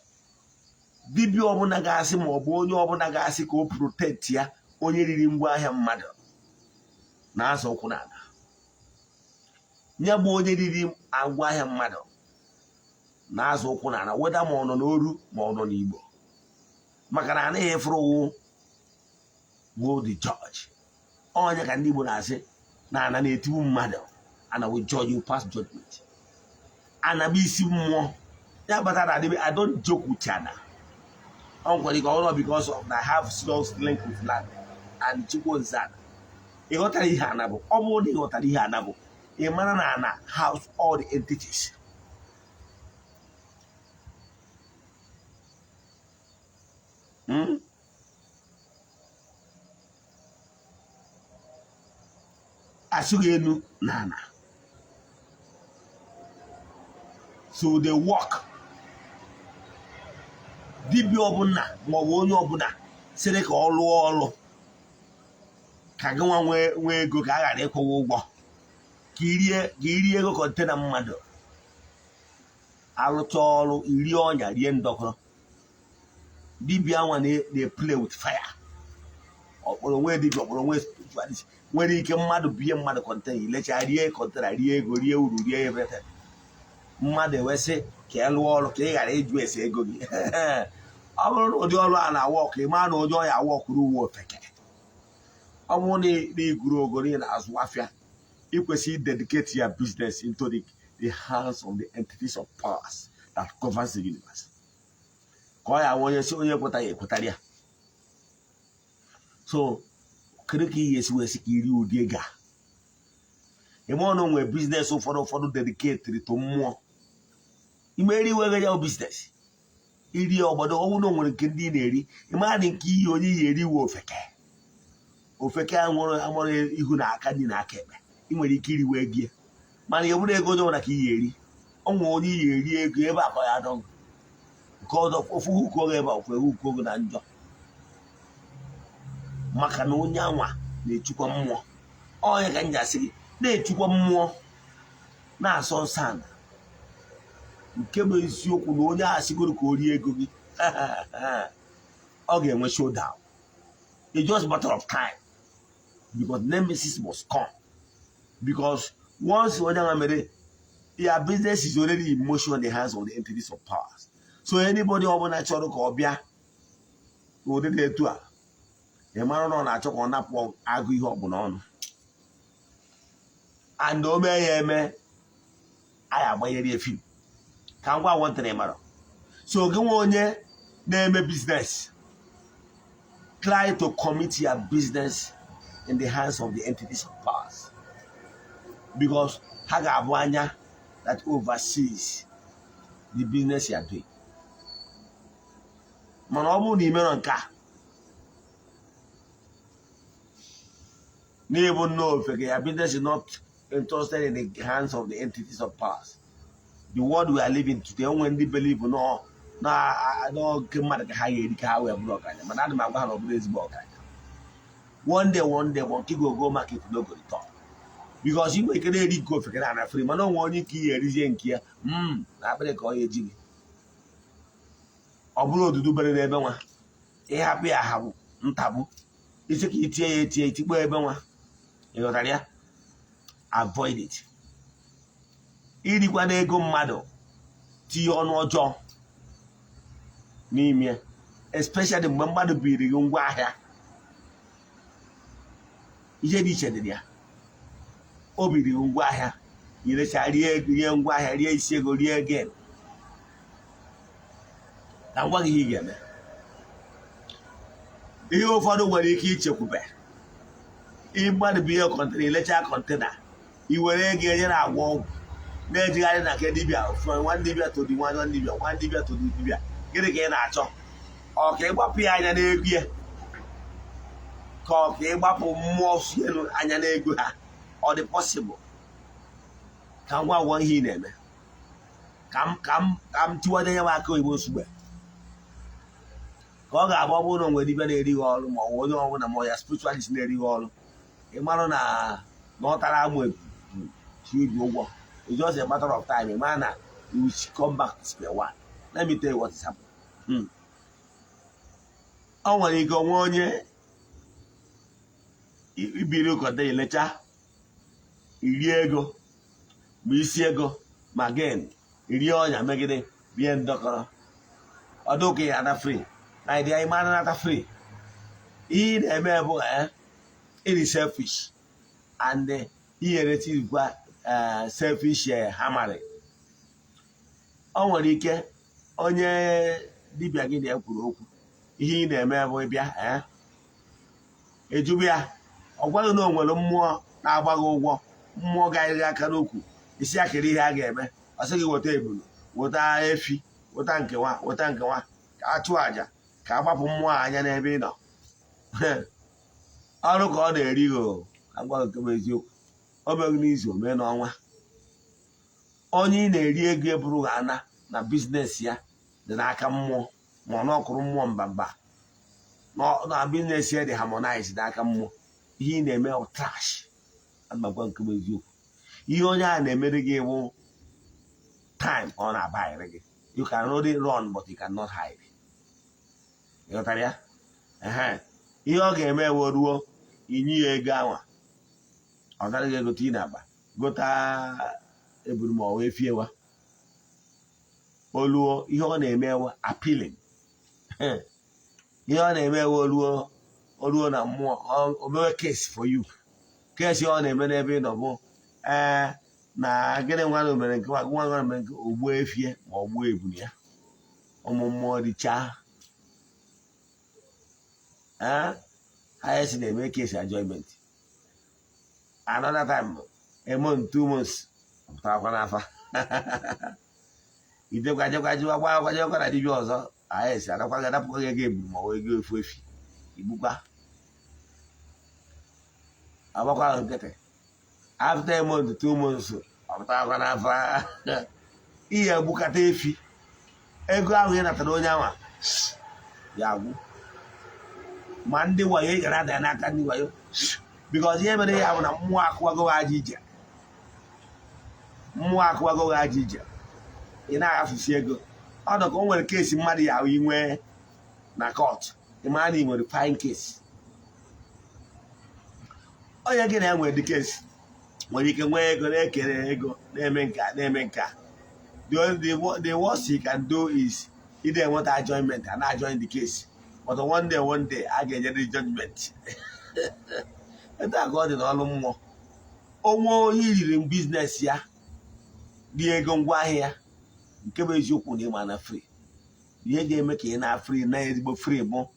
dibịa ọbụla ga-asị ma ọ bụ onye ọbụla ga-asị ka o protect ya, onye riri ngwaahịa mmadụ na-azọ ụkwụ n'ala ya, bụ onye riri ngwaahịa mmadụ na-azọ ụkwụ n'ala, weda ma ọ nọ n'oru ma ọ nọ n'Igbo, maka na anaghị efuru wụ bụ the judge. Onye ka ndị Igbo na-asị na ana na-etigbu mmadụ, ana will judge you, pass judgment. Ana bụ isi mmụọ ya kpatara adịbe. I don't joke with ana. Ọ nkwere ike ọrụ because of I have serious link with land and Chukwu Nzana. Ị ghọtara ihe ana bụ? Ọ bụrụ na ị ghọtara ihe ana bụ, ị mara na ana house all the entities. Asụghị enu na ana, so they work. Dibịa ọbụla maọbụ onye ọbụla sịrị ka ọ lụọ ọlụ ka gị nwa nwee ego, ka a ghara ịkwụwa ụgwọ, ka irie ego container mmadụ, arụcha ọrụ iri ọnya rie ndọkọrọ. Dibịa nwa na-play with fire. Ọkpọrọ onwe dibịa, ọkpọrọ onwe spiritualist, nwere ike mmadụ bie mmadụ container, ilecha rie container, rie ego, rie uru, rie everything. Mmadụ ewesị ka ị lụọ ọrụ ka ị ghara ịjụ ese ego gị. Ọ bụrụ na ụdị ọrụ a na-awa ọkụ, ị mara na onye ọya awa ọkụrụ uwe ofeke. Ọ bụrụ na ị gụrụ ogoro, ị na-azụ afịa, ị kwesịrị dedicate your business into the hands of the entities of powers that governs the universe, ka ọ ya onye si onye kweta ya ekwetara ya. So kedu ka ị ga-esi wee sị ka iri ụdị ego a? Ime ọnụ nwee business ụfọdụ dedicate to mmụọ, imeri iweghe ya business iri ọgbọdọ ọnwụ na onwere nke ndị na-eri. Ịmara dị nke iyi onye iyi eri iwe ofeke, ofeke amụrụ amụrụ ihu na aka ndị na aka ekpe. Ị nwere ike iriwe ego ya, mana ị bụrụ ego onye ọbụla ka iyi eri. Ọ nwere onye iyi eri ego ebe akọ ya adọ nke ọzọ, ofu huku oge ebe a, ofu ehuku oge na njọ, maka na onye anwa na-echukwa mmụọ. Onye ka m ji asị gị na-echukwa mmụọ, na-asọ nsọ ala. Nke bụ eziokwu na onye ahụ sigoro ka o rie ego gị, ọ ga-enwe showdown. It's just matter of time, because nemesis must come, because once onye ahụ mere, your business is already in motion in the hands of the entities of powers. So anybody ọbụla chọrọ ka ọ bịa n'ụdị dị etu a, ị mara na ọ na-achọ ka ọ napụ agụ ihe ọbụla ọnụ, and o mee ya eme, anyị agbanyere ya fim. Ka m gwa nwantịrị mara. So gị nwe onye na-eme business, try to commit your business in the hands of the entities of powers, because ha ga-abụ anya that oversees the business you are doing. Mana ọ bụrụ na ị merọ nke a, n'ịbụ nnọọ ofeke, your business is not entrusted in the hands of the entities of powers. The world we are living today, onwe ndị believe nọ n'oke mmadụ ka ha ga-eri ka ha wee bụrụ ọgaranya, mana ana m agwa ha na ọ bụrụ ezigbo ọgaranya. One day, one day, monkey go go market, no go return, because ị nwere ike na-eri nke ofeke na ana free, mana onwe onye ike ihe erizie nke ya na akpịrị ka ọ ya eji gị. Ọ bụrụ odudu bere n'ebe nwa, ịhapụ ya ahapụ ntabụ isi ka itie ya etie itikpo ebe nwa. Ị ghọtara ya? Avoid it. Irikwa n'ego mmadụ tinye ọnụ ọjọọ n'ime, especially mgbe mmadụ biri gị ngwa ahịa, ihe dị iche dị ya. O biri gị ngwa ahịa, irecha, rie ego, rie ngwa ahịa, rie isi ego, rie gain. Na ngwa gị, ihe ị ga-eme, ihe ụfọdụ nwere ike ichekwube mmadụ bụ ihe container, ilecha container, i were ego enye na agwọ ọgwụ na-ejigharị na nke dibịa, from one dibịa to the one dibịa, one dibịa to the dibịa. Gịnị ka ị na-achọ? Ọ ka ịgbapụ ya anya n'ego ya, ka ọ ka ịgbapụ mmụọ si elu anya n'ego ha? Ọ dị possible? Ka m gwa ngwa ihe ị na-eme, ka m tiwanye ya m aka oyibo nsugbe, ka ọ ga-abụ, ọ bụrụ na o nwere dibịa na-erighị ọrụ, ma ọ bụ onye ọbụla, ma ọ ya spiritualist na-erighị ọrụ, ị marụ na ọ tara amụ ebu chi ubi ụgwọ. It's just a matter of time. Ị mara na you will come back to square one. Let me tell you what is happening. Ọ nwere ike onwe onye ibiri ụkọta, ilecha, irie ego, ma isi ego, ma gain, irie ọnya megide bie ndọkọrọ ọdụ ka ya ana free na ịdị anyị mara nata free. Ihe ị na-eme bụ ịdị selfish and iheretikwa selfish hammering. Ọ nwere ike onye dibịa gị na-ekwuru okwu, ihe ị na-eme bụ ịbịa ejubu ya, ọ gwaghị na o nwere mmụọ na-agba gị ụgwọ, mmụọ ga-arịrị aka n'okwu isi akịrị. Ihe a ga-eme, ọ sị gị weta ebulu, weta efi, weta nkewa, weta nkewa, ka a chụọ àjà ka a gbapụ mmụọ a anya n'ebe ị nọ. Ọrụ ka ọ na-eri gị. Agwa nke bụ eziokwu, o meghị n'izu, o mee n'ọnwa. Onye ị na-eri ego eburu ha ana na business ya dị n'aka mmụọ, ma ọ n'ọkụrụ mmụọ mbamba na business ya dị harmonize n'aka mmụọ. Ihe ị na-eme bụ trash. Agbakwa nke bụ eziokwu, ihe onye a na-emere gị bụ time ọ na-abaghịrị gị. You can only run, but you cannot hide. Ịghọtara ya? Ehe, ihe ọ ga-eme ewe ruo inye ya ego anwa, ọ naraghị gị ego tinye n'akpa, gota eburu ma ọ wee fiewa oluo. Ihe ọ na-eme ewe appealing, ihe ọ na-eme ewe oluo oluo na mmụọ, o mewe case for you. Case ọ na-eme n'ebe ị nọ bụ ee na gịnị nwa mere nke nwa nwa mere nke ogbuo efie ma ọ gbuo ebulu ya, ụmụ mmụọ richaa. Ee, ha si na-eme case adjournment another time, a month, 2 months, pụtarakwa n'afa idekwa jekwa jekwa gba akwa jekwa na dibịa ọzọ. Anyị si anakwa gị, anapụkwa gị ego ebulu ma ọ bụ ego efu efi igbukwa, agbakwa nkịtị. After a month, 2 months, ọ pụtarakwa n'afa ihe egbukata efi. Ego ahụ ị natara onye anwa ya agwụ, ma ndị wayo ị gara ada n'aka ndị wayo, because ihe mere ya bụ na mmụọ akụwago aja ije, mmụọ akụwago aja ije. Ị na-aghafụsi ego. Ọ dị ka o nwere case mmadụ ya ahụ inwe na court, ị mara na ị nwere fine case. Onye gị na ya nwere dị case nwere ike nwee ego, na-ekere ego, na-eme nka, na-eme nka. The worst he can do is ide enweta adjournment and adjourn the case, but one day, one day, a ga-enye the judgment. Etu a ka ọ dị n'ọrụ mmụọ. Onwe onye riri business ya, rie ego ngwaahịa ya. Nke bụ eziokwu na ịma na free, ihe ga-eme ka ị na free na ezigbo free bụ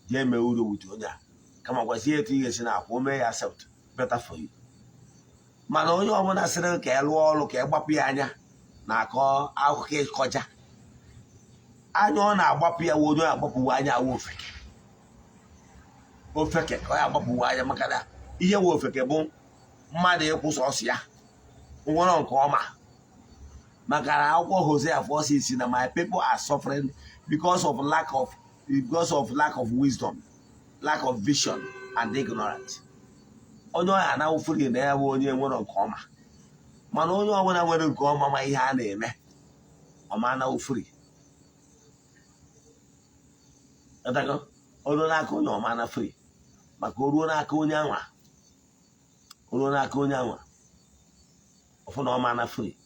jee mee uru with onye a, kama gwazie etu ị ga-esi na-akwụ o mee ya accept, better for you. Mana onye ọbụla sịrị ka ị lụọ ọrụ, ka ị gbapụ ya anya na-akọ akụkọ ịkọja anya, ọ na-agbapụ ya wụ onye agbapụwo anya awụ ofeke. Ofeke ka ọ ya agbapụwo anya, maka na ihe wụ ofeke bụ mmadụ ịkwụ sọsọ ya nwere nke ọma. Maka na akwụkwọ Hosea 4:6 na my people are suffering because of lack of wisdom, lack of vision and ignorance. Onye ọya anawụ free na ya bụ onye nwere nke ọma. Mana onye ọbụla nwere nke ọma ma ihe a na-eme ọma anawụ free. O ruo n'aka onye ọma na free, maka o ruo n'aka onye anwa, o ruo n'aka onye anwa ọfụ na ọma na free.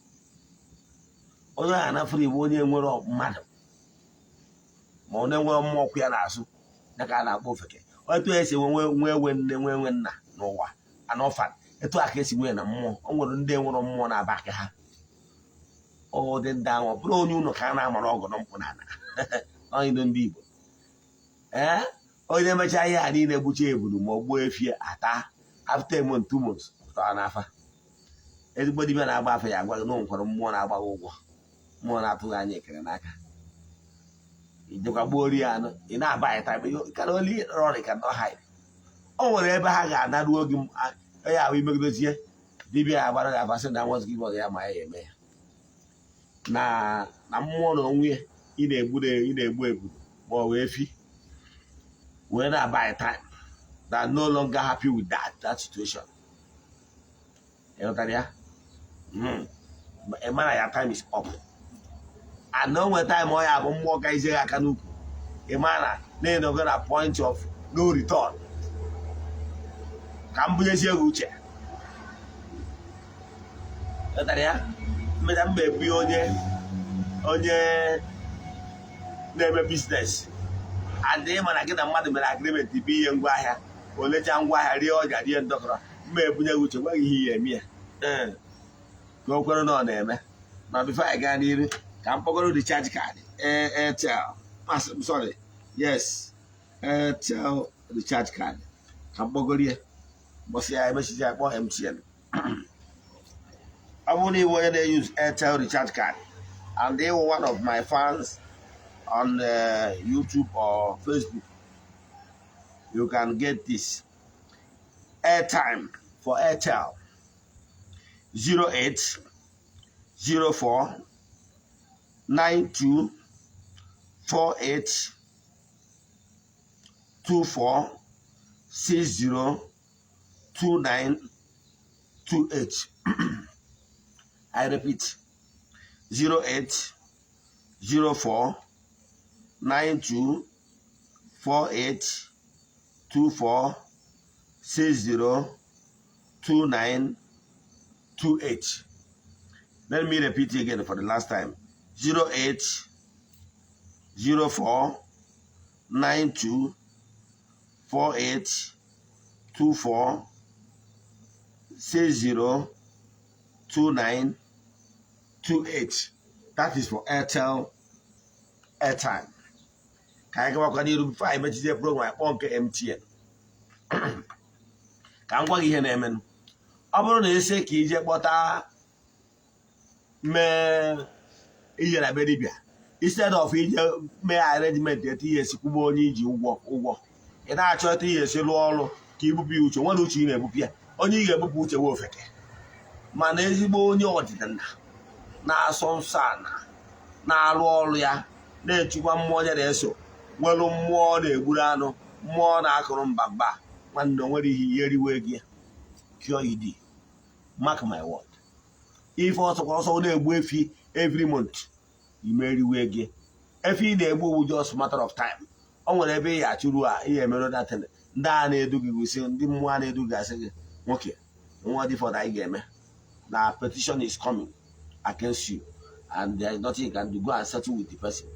Onye ọya na free bụ onye nwere mmadụ, ma ọ na-enwere mmụọ kwụ ya n'azụ, ya ka a na-akpọ ofeke. Etu esi nwe nwe enwe nne, nwe enwe nna n'ụwa anọfan, etu a ka esi nwee na mmụọ. O nwere ndị nwere mmụọ na-aba aka ha. Ụdị ndị ahụ, ọ bụrụ onye ụlọ ka a na-amara ọgụ na mkpụ n'ala onye ndị Igbo. Ee, onye mechaa ihe a niile, gbucha ebulu ma ọ gbuo efi ata, after a month, 2 months, pụtara n'afa. Ezigbo dibịa na-agba afa ya agwa gị na o nwekwara mmụọ na-agba gị ụgwọ, mmụọ na-atụghị anya ekele n'aka. Ijekwa gbuo ori anụ, ị na-aba ya time, you can only run, you cannot hide. O nwere ebe ha ga-anaruo gị ya ahụ imegidozie dibịa ya agbara gị afa, sị na nwazụ gị ya ma ya eme ya na mmụọ na onwe ya ị na-egbu ebu ma ọ wee efi wee na-aba time that no longer happy with that situation. Ịghọtara ya? Ị mara ya, time is up. And o nwere time ọ ya bụ mmụọ ka ize gị aka n'ukwu, ị mara na ịnọgo na point of no return. Ka m bunyezie gị uche. Ịghọtara ya? Mmecha mba ebu onye na-eme business and ị ma na gị na mmadụ mere agreement bụ ihe ngwaahịa, o lechaa ngwaahịa, rie ọja, rie ndọkọrọ. Mma ebunye gị uche, gwa gị ihe ya eme ya. Ee, ka o kwere na ọ na-eme. Ma before anyị gaa n'iru, ka m kpọgoro recharge card Airtel. I'm sorry, yes, Airtel recharge card ka m kpọgoro ya. Mbọsị ya emechizi ya, kpọọ MTN. Ọ bụrụ na ị bụ onye na-use Airtel recharge card and they were one of my fans on YouTube or Facebook, you can get this airtime for Airtel: 08 04 92 48 24 60 29 28. I repeat, 08 04 92 48 24 60 29 28. Let me repeat again for the last time: 08 04 92 48 24 60 29 28. That is for Airtel airtime. Ka anyị gawakwa n'iru before anyị mechizie program, anyị kpọọ nke MTN. Ka m gwa gị ihe na-emenụ. Ọ bụrụ na esi ka ije kpọta mee ije na be dibịa, instead of ije mee arrangement etu ihe esi kwụgba onye iji ụgwọ, ị na-achọ etu ihe esi rụọ ọrụ ka ibupụ ya uche. Nwere uche ị na-ebupụ ya, onye ị ga-ebupụ uche wee ofeke. Mana ezigbo onye ọdịnala na-asọ nsọ ala, na-arụ ọrụ ya, na-echukwa mmụọ ya, na-eso nwere mmụọ na-egburu anụ, mmụọ na-akụrụ mba mba, nwanne, o nwere ihe ihe riwe gị pure ed. Mark my word, ife ọsọkwa ọsọ na-egbu efi every month. Imeriwe gị efe ị na-egbu owu, just matter of time. O nwere ebe ị achụrụ a ihe emerụ datin. Ndị a na-edu gị gosi, ndị mmụọ a na-edu gị asị gị, "Nwoke, nwa dị fọdụ anyị ga-eme na petition is coming against you and there is nothing you can do. Go and settle with the person."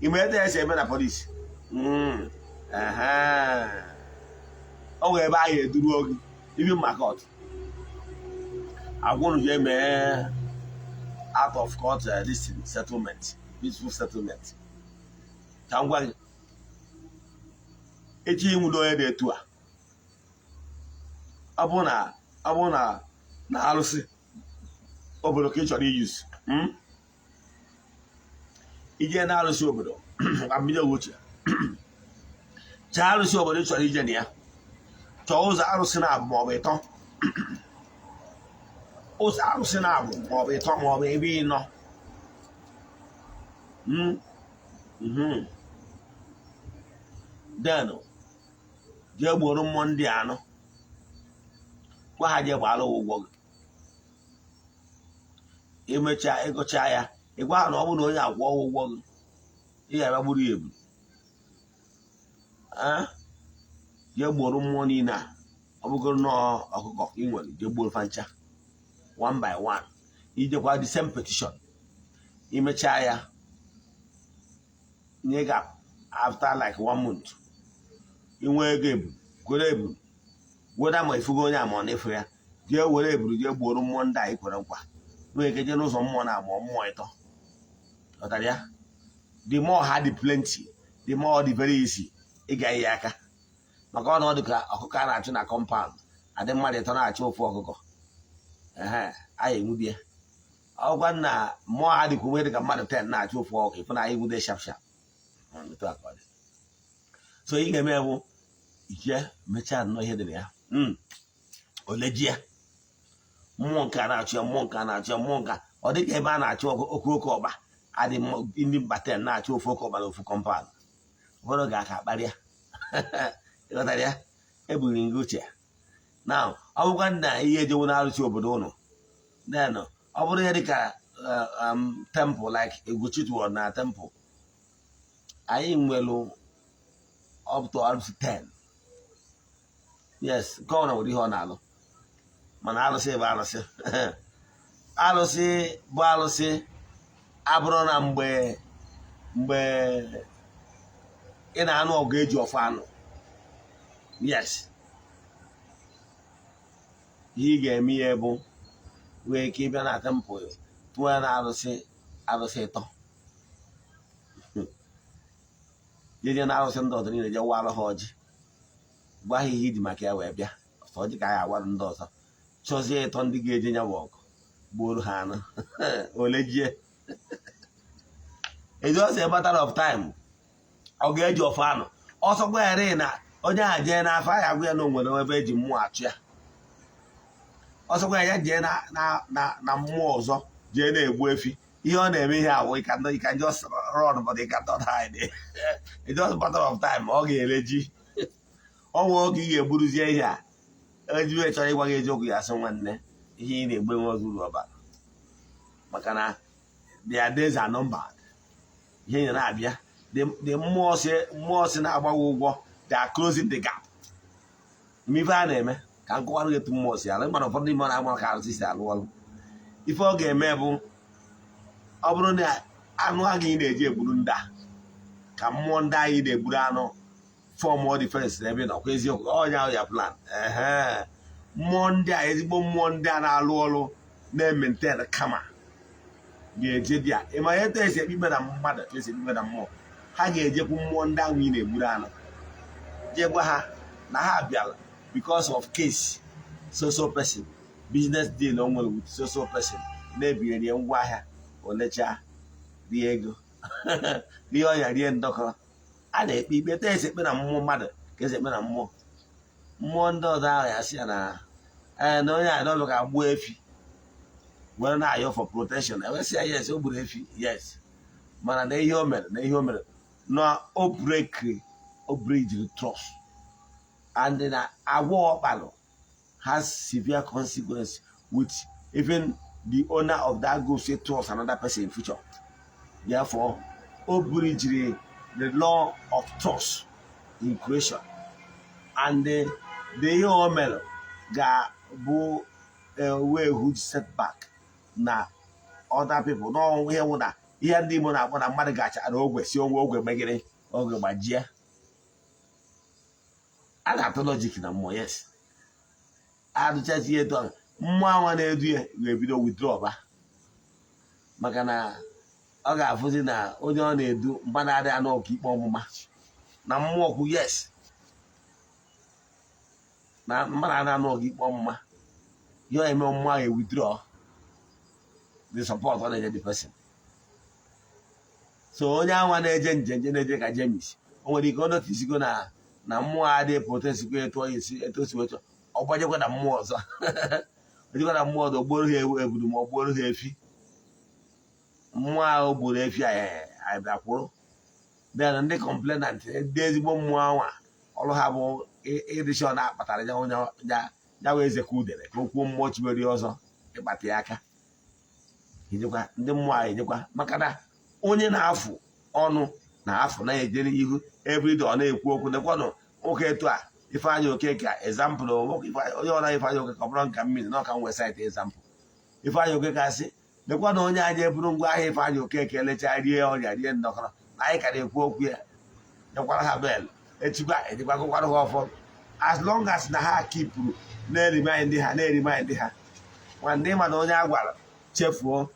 Ime ete esi eme na police. O nwere ebe anyị eduruo gị even ma court agwụrụ jee mee out of court, this thing, settlement, peaceful settlement. Ka m gwa gị, echi ịnwudo onye dị etu a, ọ bụrụ na arụsị obodo ka ị chọrọ iyuzu, ije na arụsị obodo ka mbido uche chọọ arụsị obodo ị chọrọ ije na ya, chọọ ụzọ arụsị na-abụ maọbụ ịtọ, ụzọ arụsị na-abụ maọbụ ịtọ maọbụ ebe ịnọ. Then jee gboro mmụọ ndị anụ, gwa ha jee gbara ụgwọ gị. Emechaa, ịgụcha ya, ịgwa ha na ọ bụrụ na onye akwụọ ụgwọ gị, ị ga-abịa gburu ya ebu. Jee gboro mmụọ niile a, ọ bụgoro nọọ ọkụkọ ị nwere, jee gbuoro fa ncha one by one. Ijekwa the same petition, imechaa ya, nye gị after like one month, inwe ego ebu, gwere ebu weda ma ifugo onye ama ọ na-efu ya, jee were eburu jee gbuoro mmụọ ndị a i kwere nkwa. Nwere ike jee n'ụzọ mmụọ na-amụọ mmụọ ịtọ. Ghọtara ya? The more ha dị plenty, the more dị very easy ịga ihe aka, maka ọ na ọ dị ka ọkụkọ a na-achụ na compound, adị mmadụ ịtọ na-achụ ofu ọkụkọ, ehe, anyị enwudie. Ọgwa na mmụọ ha dịkwa onwe dị ka mmadụ 10 na-achụ ofu ọkụkọ, ịfụ na anyị nwude sharp sharp. Otu a ka ọ dị. So ị ga-eme bụ ije mechaa nnọọ ihe dị na ya. Ole ji ya, mmụọ nke a na-achụ ya, mmụọ nke a na-achụ ya, mmụọ nke a, ọ dị ka ebe a na-achụ oke oke ọkpa, adị ndị mba 10 na-achụ ofu oke ọkpa na ofu compound, ụfọdụ ga-aka akparịa. Ịghọtara ya? Eburu gị uche na ọ bụkwa na ihe ejewo na-arụsi obodo ụnụ, then ọ bụrụ ihe dịka temple like Ugochitwu na temple anyị nwere up to arụsị 10. Yes, nke ọbụla nwere ihe ọ na-alụ, mana arụsị bụ arụsị, arụsị bụ arụsị. Abụrụ na mgbe ị na-anụ ọgụ eji ọfọ anụ, yes, ihe ị ga-eme ya bụ nwee ike ịbịa na temple tụọ ya na arụsị, arụsị ịtọ, jeje na arụsị ndị ọzọ niile, je wara ha ọjị, gwa ha ihe iji maka ya wee bịa. Ọsọ ọjị ka anyị agwarụ ndị ọzọ, chọzie ịtọ ndị ga-eje nya bụ ọgụ, gbuoro ha anụ ole jie. It's just a matter of time. Ọ ga-eji ọfọ anụ ọsọ gwa ya rịị na onye ahụ jee n'afọ ya, agwa ya na o nwere ebe eji mmụọ achụ ya. Ọsọ gwa ya, ya jee na mmụọ ọzọ jee na-egbu efi. Ihe ọ na-eme ihe ahụ, you can just run but you cannot hide. It's just matter of time, ọ ga-ere ji ọnwa oge ị ga-egburuzie ihe a ejiwe chọrọ ịgwa gị eziokwu ya, asị, "Nwanne, ihe ị na-egbu enwe uru ọbara," maka na their days are numbered. Ihe na-abịa, the mmụọ si na-agbaghị ụgwọ, they are closing the gap. Ime ife a na-eme ka nkọwara gị etu mmụọ si alụ, mana ụfọdụ n'ime ọ na-agba ka arụsị si alụ ọrụ. Ife ọ ga-eme bụ, ọ bụrụ na anụ ahụ ị na-eji egburu ndị a, ka mmụọ ndị anyị na-egburu anụ form defense n'ebe ị nọkwa, eziokwu ọnya ahụ ya plan, ehe, mmụọ ndị a, ezigbo mmụọ ndị a na-alụ ọrụ na-emaintain kama ga-eje dị a. Ịma ihe etu esi ekpe ikpe na mmadụ ka esi ekpe ikpe na mmụọ. Ha ga-ejekwu mmụọ ndị ahụ ị na-egburu anụ, jee gwa ha na ha bịara because of case so so person, business deal o nwere with so so person, na-ebinyere ya ngwa ahịa, olecha, rie ego, rie ọnya, rie ndọkọ. A na-ekpe ikpe etu esi ekpe na mmụọ mmadụ ka esi ekpe na mmụọ. Mmụọ ndị ọzọ ahụ ya sị ya na ee, na onye a n'ọbịa ka gbuo efi were na-ayọ for protection. Ewesị ya, yes, o gburu efi, yes, mana na ihe o mere, na ihe o mere na o break, o breach the trust and na agwa ọkpalụ has severe consequence with even the owner of that goods say trust another person in future. Therefore, o breachiri the law of trust in creation, and the ihe o mere ga-bụ a way huge setback na other people. No, ihe nwụ na ihe ndị Igbo na-akpọ na mmadụ gachara ogwe si onwe ogwe megịrị ogwe gbajie. A na-atụ logic na mmụọ. Yes, adụchachi ihe etu ahụ, mmụọ anwa na-edu ya ga-ebido withdraw ba, maka na ọ ga-afụzi na onye ọ na-edu mgba na-adịghị anụ ọka ikpe ọmụma na mmụọ kwu. Yes, na mmadụ adịghị anụ ọka ikpe ọmụma, ihe ọ eme, mmụọ ahụ withdraw the support ọ na-enye the person. So onye anwa na-eje njenje na-eje ka James, o nwere ike ọ noticego na mmụọ adịghị protesikwa etu ọ esi etu o si wee chọọ. Ọ gbajekwa na mmụọ ọzọ, ojekwa na mmụọ ọzọ, gbuoro ha ewu ebudu ma ọ gbuoro ha efi. Mmụọ ahụ gburu efi a abịa kwụrụ. Then ndị complainant, ndị ezigbo mmụọ anwa, ọrụ ha bụ ịdịshọ na akpatara ya onye ya wee eze ka udere ka o kwuo mmụọ chibere ọzọ ịkpata ya aka. Ejekwa ndị mmụọ ahụ ejekwa, maka na onye na-afụ ọnụ na-afụ na-eje n'ihu everyday, ọ na-ekwu okwu nekwanụ nwoke etu a, Ifeanyị Okeke. Example, nwoke onye ọra Ifeanyị Okeke, ọ bụrụ nka mmiri na ọka nwe site example, Ifeanyị Okeke asị nekwa na onye anyị eburu ngwa ahịa Ifeanyị Okeke lechaa rie ọrịa rie ndọkọrọ na anyị ka na-ekwu okwu ya, nyekwara ha bel echikwa ejikwa gụkwara ha ọfọ, as long as na ha keepụrụ na-eremind ha, na-eremind ha. Ma ndị ma na onye a gwara chefuo,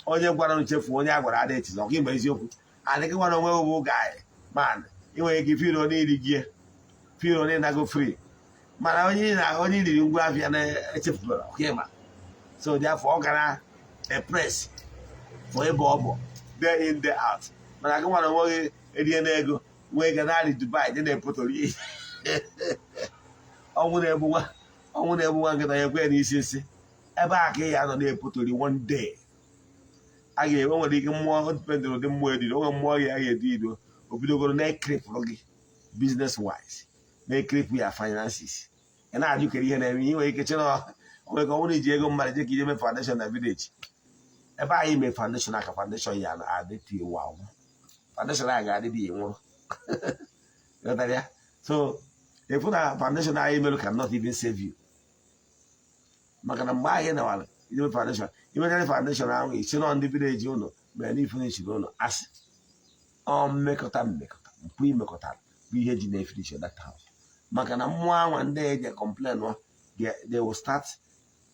onye gwara m chefuo, onye a gwara adịghị echizi ọka ịma eziokwu. Adịghị nwa na onwe bụ guy man, ị nwere ike feel n'iri gị, feel n'ịnago free, mana onye na onye riri ngwa afịa na-echefubara ọka ịma. So therefore, ọ gara a press for ebe ọ bụ day in, day out. Mana gị nwa na onwe gị erie n'ego nwee ike narị Dubai dị na-epotori ọnwụ na-egbu nwa, ọnwụ na-egbu nwa nkịta ya ekwe n'isi nsị ebe a ka ị ya anọ na-epotori. One day a ga-enwe, nwere ike mmụọ dependịrị ụdị mmụọ ediri onwe mmụọ ya ga-edu ido, o bidogoro na-ecripple gị business wise, na-ecripple ya finances. Ị na-ajụ kere ihe na-eme. Ị nwere ike chere onwe ka ọ bụrụ iji ego mmadụ je ka ije mee foundation na village ebe anyị mee foundation aka foundation ya adị iwu agwụ, foundation a ga-adị dị nwụrụ. Ghọtara ya? So efu na foundation anyị merụ cannot even save you, maka na mgbe ahụ ị nawara ime foundation, imechara foundation ahụ, isi nọ ndị village ụnụ mere na ifinishiri ụnụ asị ọ mmekọta mmekọta mpụ imekọtara bụ ihe ji na-efinish that house, maka na mmụọ anwa ndị eje complain, they will start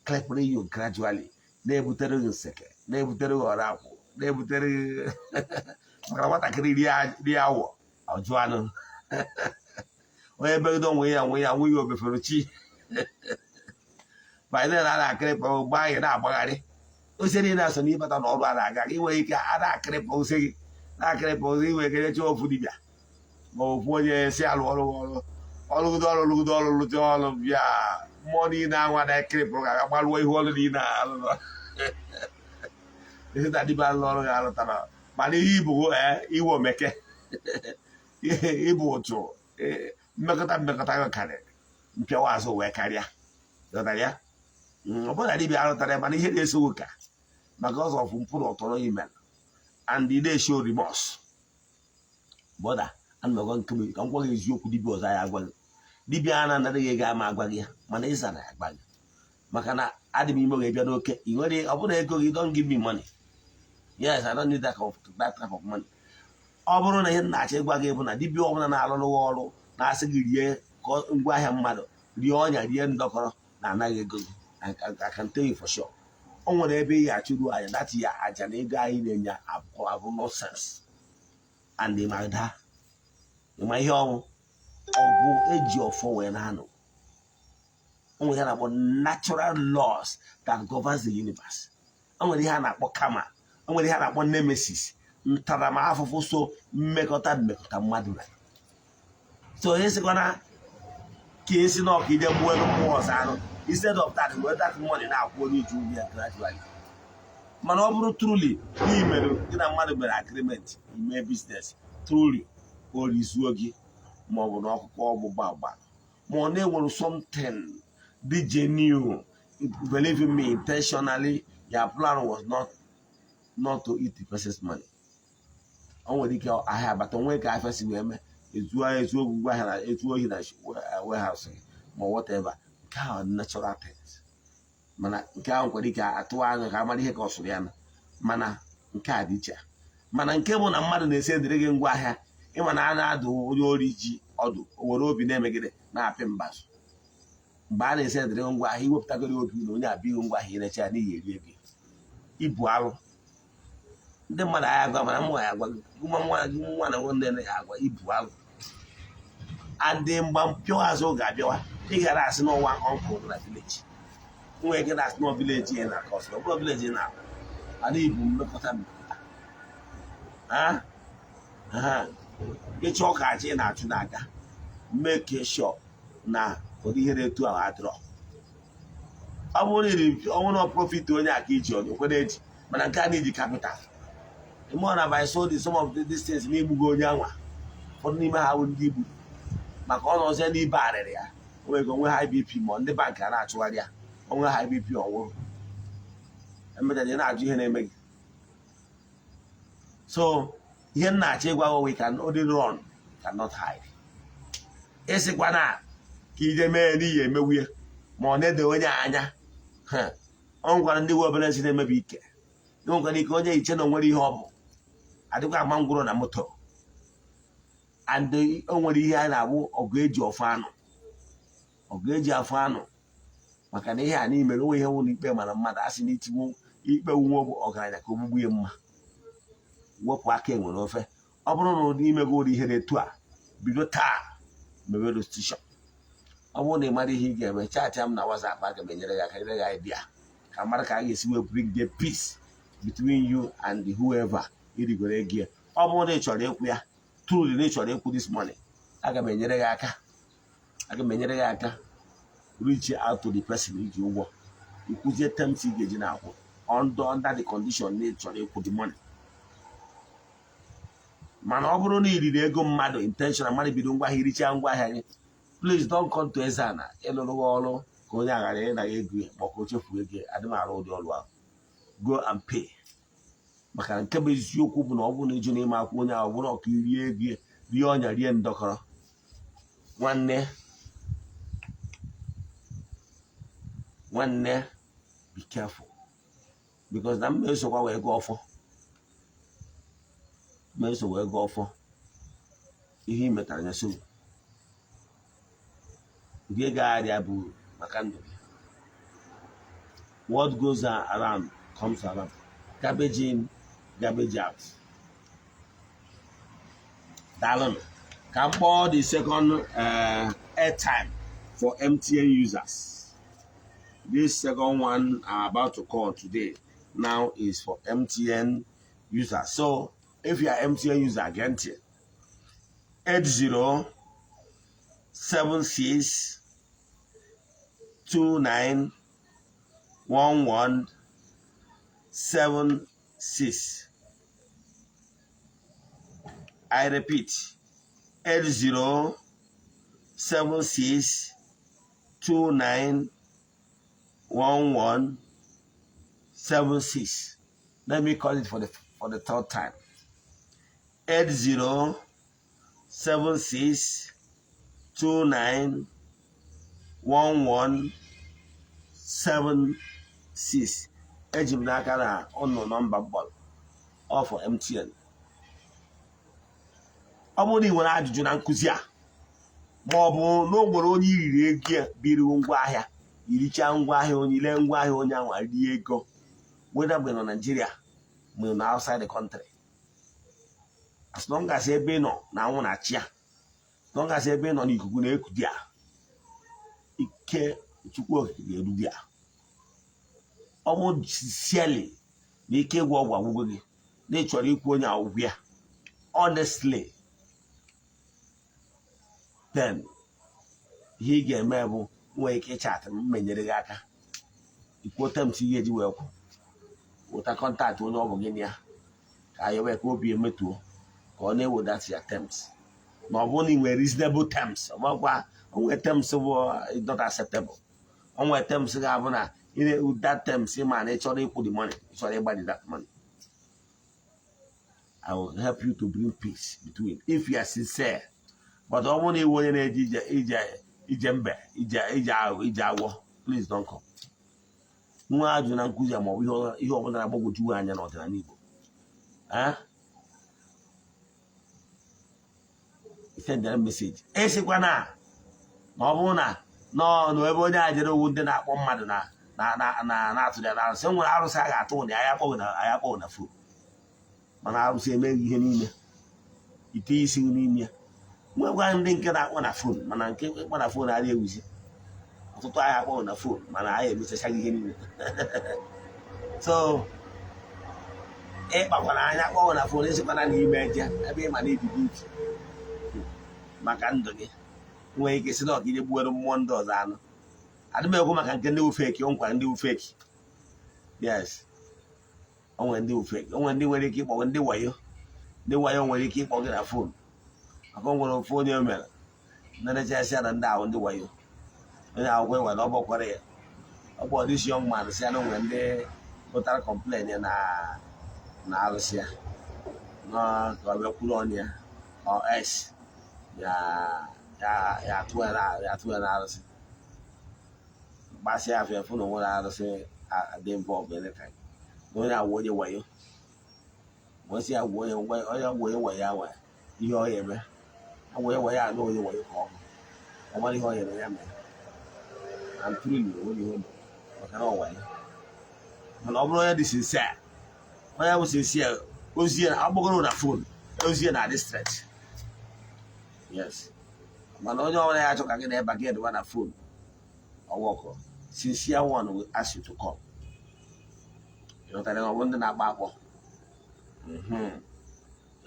crippling you gradually, na-ebutere gị nseke, na-ebutere gị ọra akwụ, na-ebutere gị, maka na nwatakịrị rie awọ ọjụ anụ, onye begide onwe ya nwe ya nwe ya obefere chi. By then a na-akịrịpụ mgbe anyị na-agbagharị ose niile aso na ịbata n'ọrụ a na-aga, gị nwere ike a na-akịrịpụ ose gị, na-akịrịpụ ose. Ị nwere ike nyecha ofu dibịa ma ofu onye si alụ ọrụ ọrụ ọrụgide ọrụ rụgide ọrụ rụte ọrụ bịa, mmụọ niile anwa na-ekirịpụrụ ga gbalụọ ihu ọrụ niile alụrụ esi na dibịa alụ ọrụ ga-alụtara. Mana ihe ibu iwe omeke ịbụ ụtụ mmekọta mmekọta gị karịrị mpịawa azụ wee karịa. Ghọtara ya? Ọ bụrụ na dibịa alụtara ya, mana ihe na-eso ka maka ọzọ ọfụ mpụ na ọtọrọ email and ị na-eshow remorse. Brother, ana m agwa nke m ka m gwa gị eziokwu. Dibịa ọzọ ya agwa gị, dibịa a na-anaghị ego ama agwa gị ya, mana ịzara ya agwa gị, maka na adị m ime ga-ebịa n'oke. Ị nwere ọ bụrụ ego gị, don't give me money. Yes, I don't need that type of money. Ọ bụrụ na ihe m na-achọ ịgwa gị bụ na dibịa ọbụla na-arụrụ ọrụ na-asị gị rie ngwaahịa mmadụ, rie ọnya, rie ndọkọrọ, na anaghị ego gị, I can tell you for sure, o nwere ebe ị ga-achụrụ aja that ya aja na ego anyị na-enye abụ abụ nonsense. And ịma daa, ịma ihe ọnwụ ọgụ eji ọfọ wee na-anụ. O nwere ihe a na-akpọ natural laws that governs the universe. O nwere ihe a na-akpọ karma. O nwere ihe a na-akpọ nemesis, ntaramahụhụ so mmekọta mmekọta mmadụ na. So onye sịkwana ka esi na ọka ije gbuo elu mmụọ ọzọ anụ, instead of that, were that money na-akwụ onye iji ụgwọ ya gradually. Mana ọ bụrụ truly n'imere gị na mmadụ mere agreement ime business, truly o rizuo gị, ma ọ bụ na ọkụkọ ọgbụgba agba, ma ọ na-enwere something dị genuine, believe in me, intentionally your plan was not to eat the person's money. O nwere ike ahịa abata onwe ka afịa si wee mee, ezuo ezu ngwa ahịa na ezu ohi na warehouse gị ma whatever. Nke ahụ natural things, mana nke ahụ nwere ike atụwa anya ka amara ihe ka ọ sụrụ ya na. Mana nke a dị iche. Mana nke bụ na mmadụ na-ese ndịrị gị ngwa ahịa, ịma na a na-adụ onye ori ji ọdụ, o were obi na-emegide na-apị mbazụ. Mgbe a na-ese ndịrị gị ngwa ahịa, iwepụtagoro obi na onye abịghị ngwa ahịa, irecha ya n'ihi eri ego ibu alụ ndị mmadụ agha agwa. Mana m ya agwa gị, nwa nwa gị, nwa na nwanne ya agwa ibu alụ andị mgba mpịawa azụ ga-abịawa. Ị gara asị n'ọnwa uncle na village nwee ike na-asị nọ village ị na-akọ ọsọ, ọ bụrụ village ị na-akọ ana ibu mmekọta mmekọta ịchọ ka aja ị na-achụ n'aka, make sure na ụdị ihe na-etu ahụ adịrọ. Ọ bụrụ na ọ bụrụ na profit onye aka iji ọ kwere eji, mana nke a na-eji capital ịmụ na by so the some of these things na-egbugo onye anwa. Ụfọdụ n'ime ha bụ ndị igbu maka ọ nọzie n'ibe arịrị ya, o nwere onwe high BP, ma ndị bank a na-achụgharị ya, onwe high BP, ọnwụrụ. Emechara ị na-ajụ ihe na-eme gị. So ihe m na-achọ ịgwa gị, we can only run, cannot hide. Ịsịkwa na ka ije mee n'ihi emewu ya, ma ọ na-ede onye anya. Ọ nwekwara ndị nwe obere nsị na-emebi ike. E nwekwara ike onye iche na o nwere ihe ọ bụ adịkwa agba ngwụrọ na moto, and o nwere ihe a na-abụ ọgụ eji ọfọ anụ, ọgụ eji afọ anụ, maka na ihe a n'imere onwe ihe nwụ na ikpe mara mmadụ. A sị na itigbu ikpe nwe bụ ọgaranya ka ogbugbu ya mma, wepụ aka enwe n'ofe. Ọ bụrụ na ụdị imego ụdị ihe na-etu a, bido taa mebe restitution. Ọ bụrụ na ị mara ihe ị ga-eme, chat m na WhatsApp, aga m enyere gị aka, nyere gị idea ka mara ka a ga-esi wee bring the peace between you and the whoever irigoro ego ya. Ọ bụrụ na ị chọrọ ịkwụ ya truly, na ị chọrọ ịkwụ this money, aga m enyere gị aka, aga m enyere gị aka reach out to the person iji ụgwọ, ikwuzie terms ị ga-eji na-akwụ under the condition na ị chọrọ ịkwụ the money. Mana ọ bụrụ na ị riri ego mmadụ intentional, mmadụ bido ngwaahịa, irichaa ngwaahịa gị, please don't come to Eze-Ana ịlụrụ gị ọrụ ka onye aghara ịna ego ya ma ọ ka o chefuo ego ya. Adị m arụ ụdị ọrụ ahụ. Go and pay, maka na nke bụ eziokwu bụ na ọ bụrụ na ịjụ n'ime akwụ onye ahụ, ọ bụrụ ọka rie ego ya, rie ọnya, rie ndọkọrọ. Nwanne, nwanne, be careful, because na mma esokwa wee gụọ ọfọ, mma eso wee gụọ ọfọ. Ihe ị metara ya so ụdị ego arịa bụ maka ndụ gị. What goes around comes around. Garbage in, garbage out. Daalụnụ. Ka m kpọọ the second airtime for MTN users. This second one I'm about to call today now is for MTN users. So if you are MTN user, get it. 8076 291176. I repeat, 8076291176. Let me call it for the third time. 8076291176. Eji m n'aka na ụnụ nọmba mkpọrọ ọ for MTN. Ọ bụrụ na ị nwere ajụjụ na nkụzi a, ma ọ bụ na o nwere onye iriri ego ya, biriwo ngwaahịa, irichaa ngwaahịa onye, ile ngwaahịa onye ahụ, rie ego, whether mgbe nọ Nigeria, mgbe nọ outside the country, as long as ebe ị nọ na anwụ na-achị ya, as long as ebe ị nọ n'ikuku na-eku di ya, ike Chukwu Okike ga-eru di ya. Ọ bụ sincerely na ike ịgwọ ọgwụ agwụgwọ gị na ị chọrọ ikwu onye agwụgwọ ya honestly, then ihe ị ga-eme bụ nwee ike ịchat m, menyere gị aka ikwuo terms ị ga-eji wee kwụ, wụta contact onye ọ bụ gị na ya, ka anyị wee ka obi emetuo ka ọ na-ewedata ya terms. Ma ọ bụrụ na ị nwere reasonable terms, ọ bụkwa onwe terms bụ not acceptable, onwe terms ga-abụ na that terms, ma na ị chọrọ ịkwụ the money, ị chọrọ ịgbadi that money. I will help you to bring peace between if you are sincere. But ọ bụrụ na iwe onye na-eje ije ije ije mbe ije ije ahụ ije agwọ, please don't come. Nwa ajụ na nkụzi a maọbụ ihe ọbụla na-agbagwoju anya n'ọdịnala Igbo, eh? Send message. Esikwa na ma ọ bụrụ na nọ n'ebe onye a jere owu ndị na-akpọ mmadụ na na na na na-atụ ya na arụsị nwere arụsị a ga-atụ na ya akpọghị na ya akpọghị na phone, mana arụsị emeghị ihe niile ite isi n'ime ya. Nwekwa ndị nke na-akpọ na phone, mana nke ịkpọ na phone adịghị ewuzi ọtụtụ. Anyị akpọghị na phone, mana anyị emechachaghị ihe niile. So ịkpakwana anya akpọghị na phone, esikwana n'ime eje ebe ị ma na ibibi ntị maka ndụ gị nwere ike si na ọgide gbuwere mmụọ ndị ọzọ anụ. Adị m ekwu maka nke ndị fake nkwa, ndị fake. Yes, o nwere ndị fake, o nwere ndị nwere ike ịkpọ ndị wayo. Ndị wayo nwere ike ịkpọ gị na phone, maka o nwere ofu onye o mere nnerechasị ya na ndị ahụ ndị wayo. Onye akwụkwọ ịwere ọ gbakwara ya ọ kpọrọ this young man, si ya na o nwere ndị pụtara complain ya na arụsị ya na ka ọ bịa kwuru ọnụ ya ọ s ya ya ya atụ ya na ya atụ ya na arụsị gbasịa afọ ya fụ na o nwere arụsị dị involved anytime, na onye awụ onye wayo. Wee sị ya gwa onye gwa onye wayo awa ihe ọ ya eme, agwa onye wayo anụ onye wayo ka ọ bụ ọ mara ihe ọ ya eme ya mere. And truly, o nwere ihe o mere maka na ọ wayo. Mana ọ bụrụ onye dị sincere, onye bụ sincere, ozi ya agbagoro na phone, ozi ya na-adị straight. Yes, mana onye ọbụla ya achọ ka gị na-eba gị dịwa na phone ọwọkọ. Sincere one will ask you to come. Ịghọtara na ọ bụ ndị na-akpọ akpọ.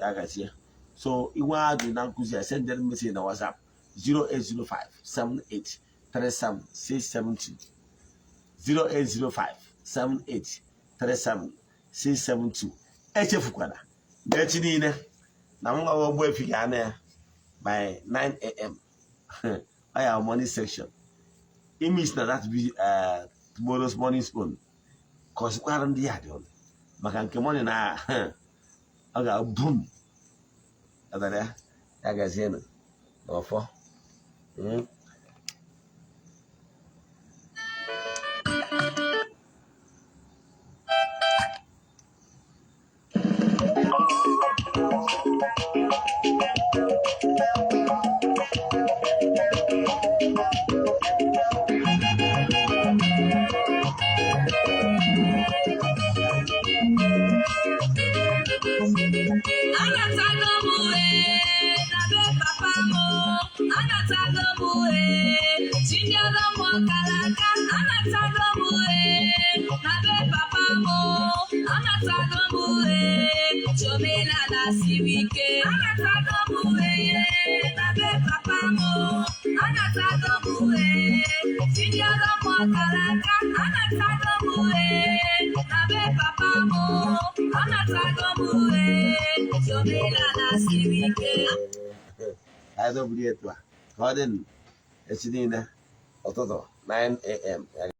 Ya gazie. So inwe ajụ na nkụzi a, send them message na WhatsApp 0805 78 37 672, 0805 78 37 672. Echefukwana na echi niile na m nwa Ogbuefi ga-anọ ya by 9 a.m. Ọ ya morning section imiss na that be tomorrow's morning spoon ka ọ sịkwara ndị ya dị ọnụ maka nke morning na ọ ga-bum ya. Ya gazienụ n'ọfọ. Anatago m ee na be papa m, anatago m ee chinyere m ọkara aka, anatago m ee na be papa m, anatago m ee chomenala siri ike, anatago m ee na be papa m, anatago m ee chinyere m ọkara aka, anatago m ee na be papa m, anatago m ee chomenala siri ike. Anyị dobiri etu a ka ọ dị echi niile ụtụtụ 9 a.m.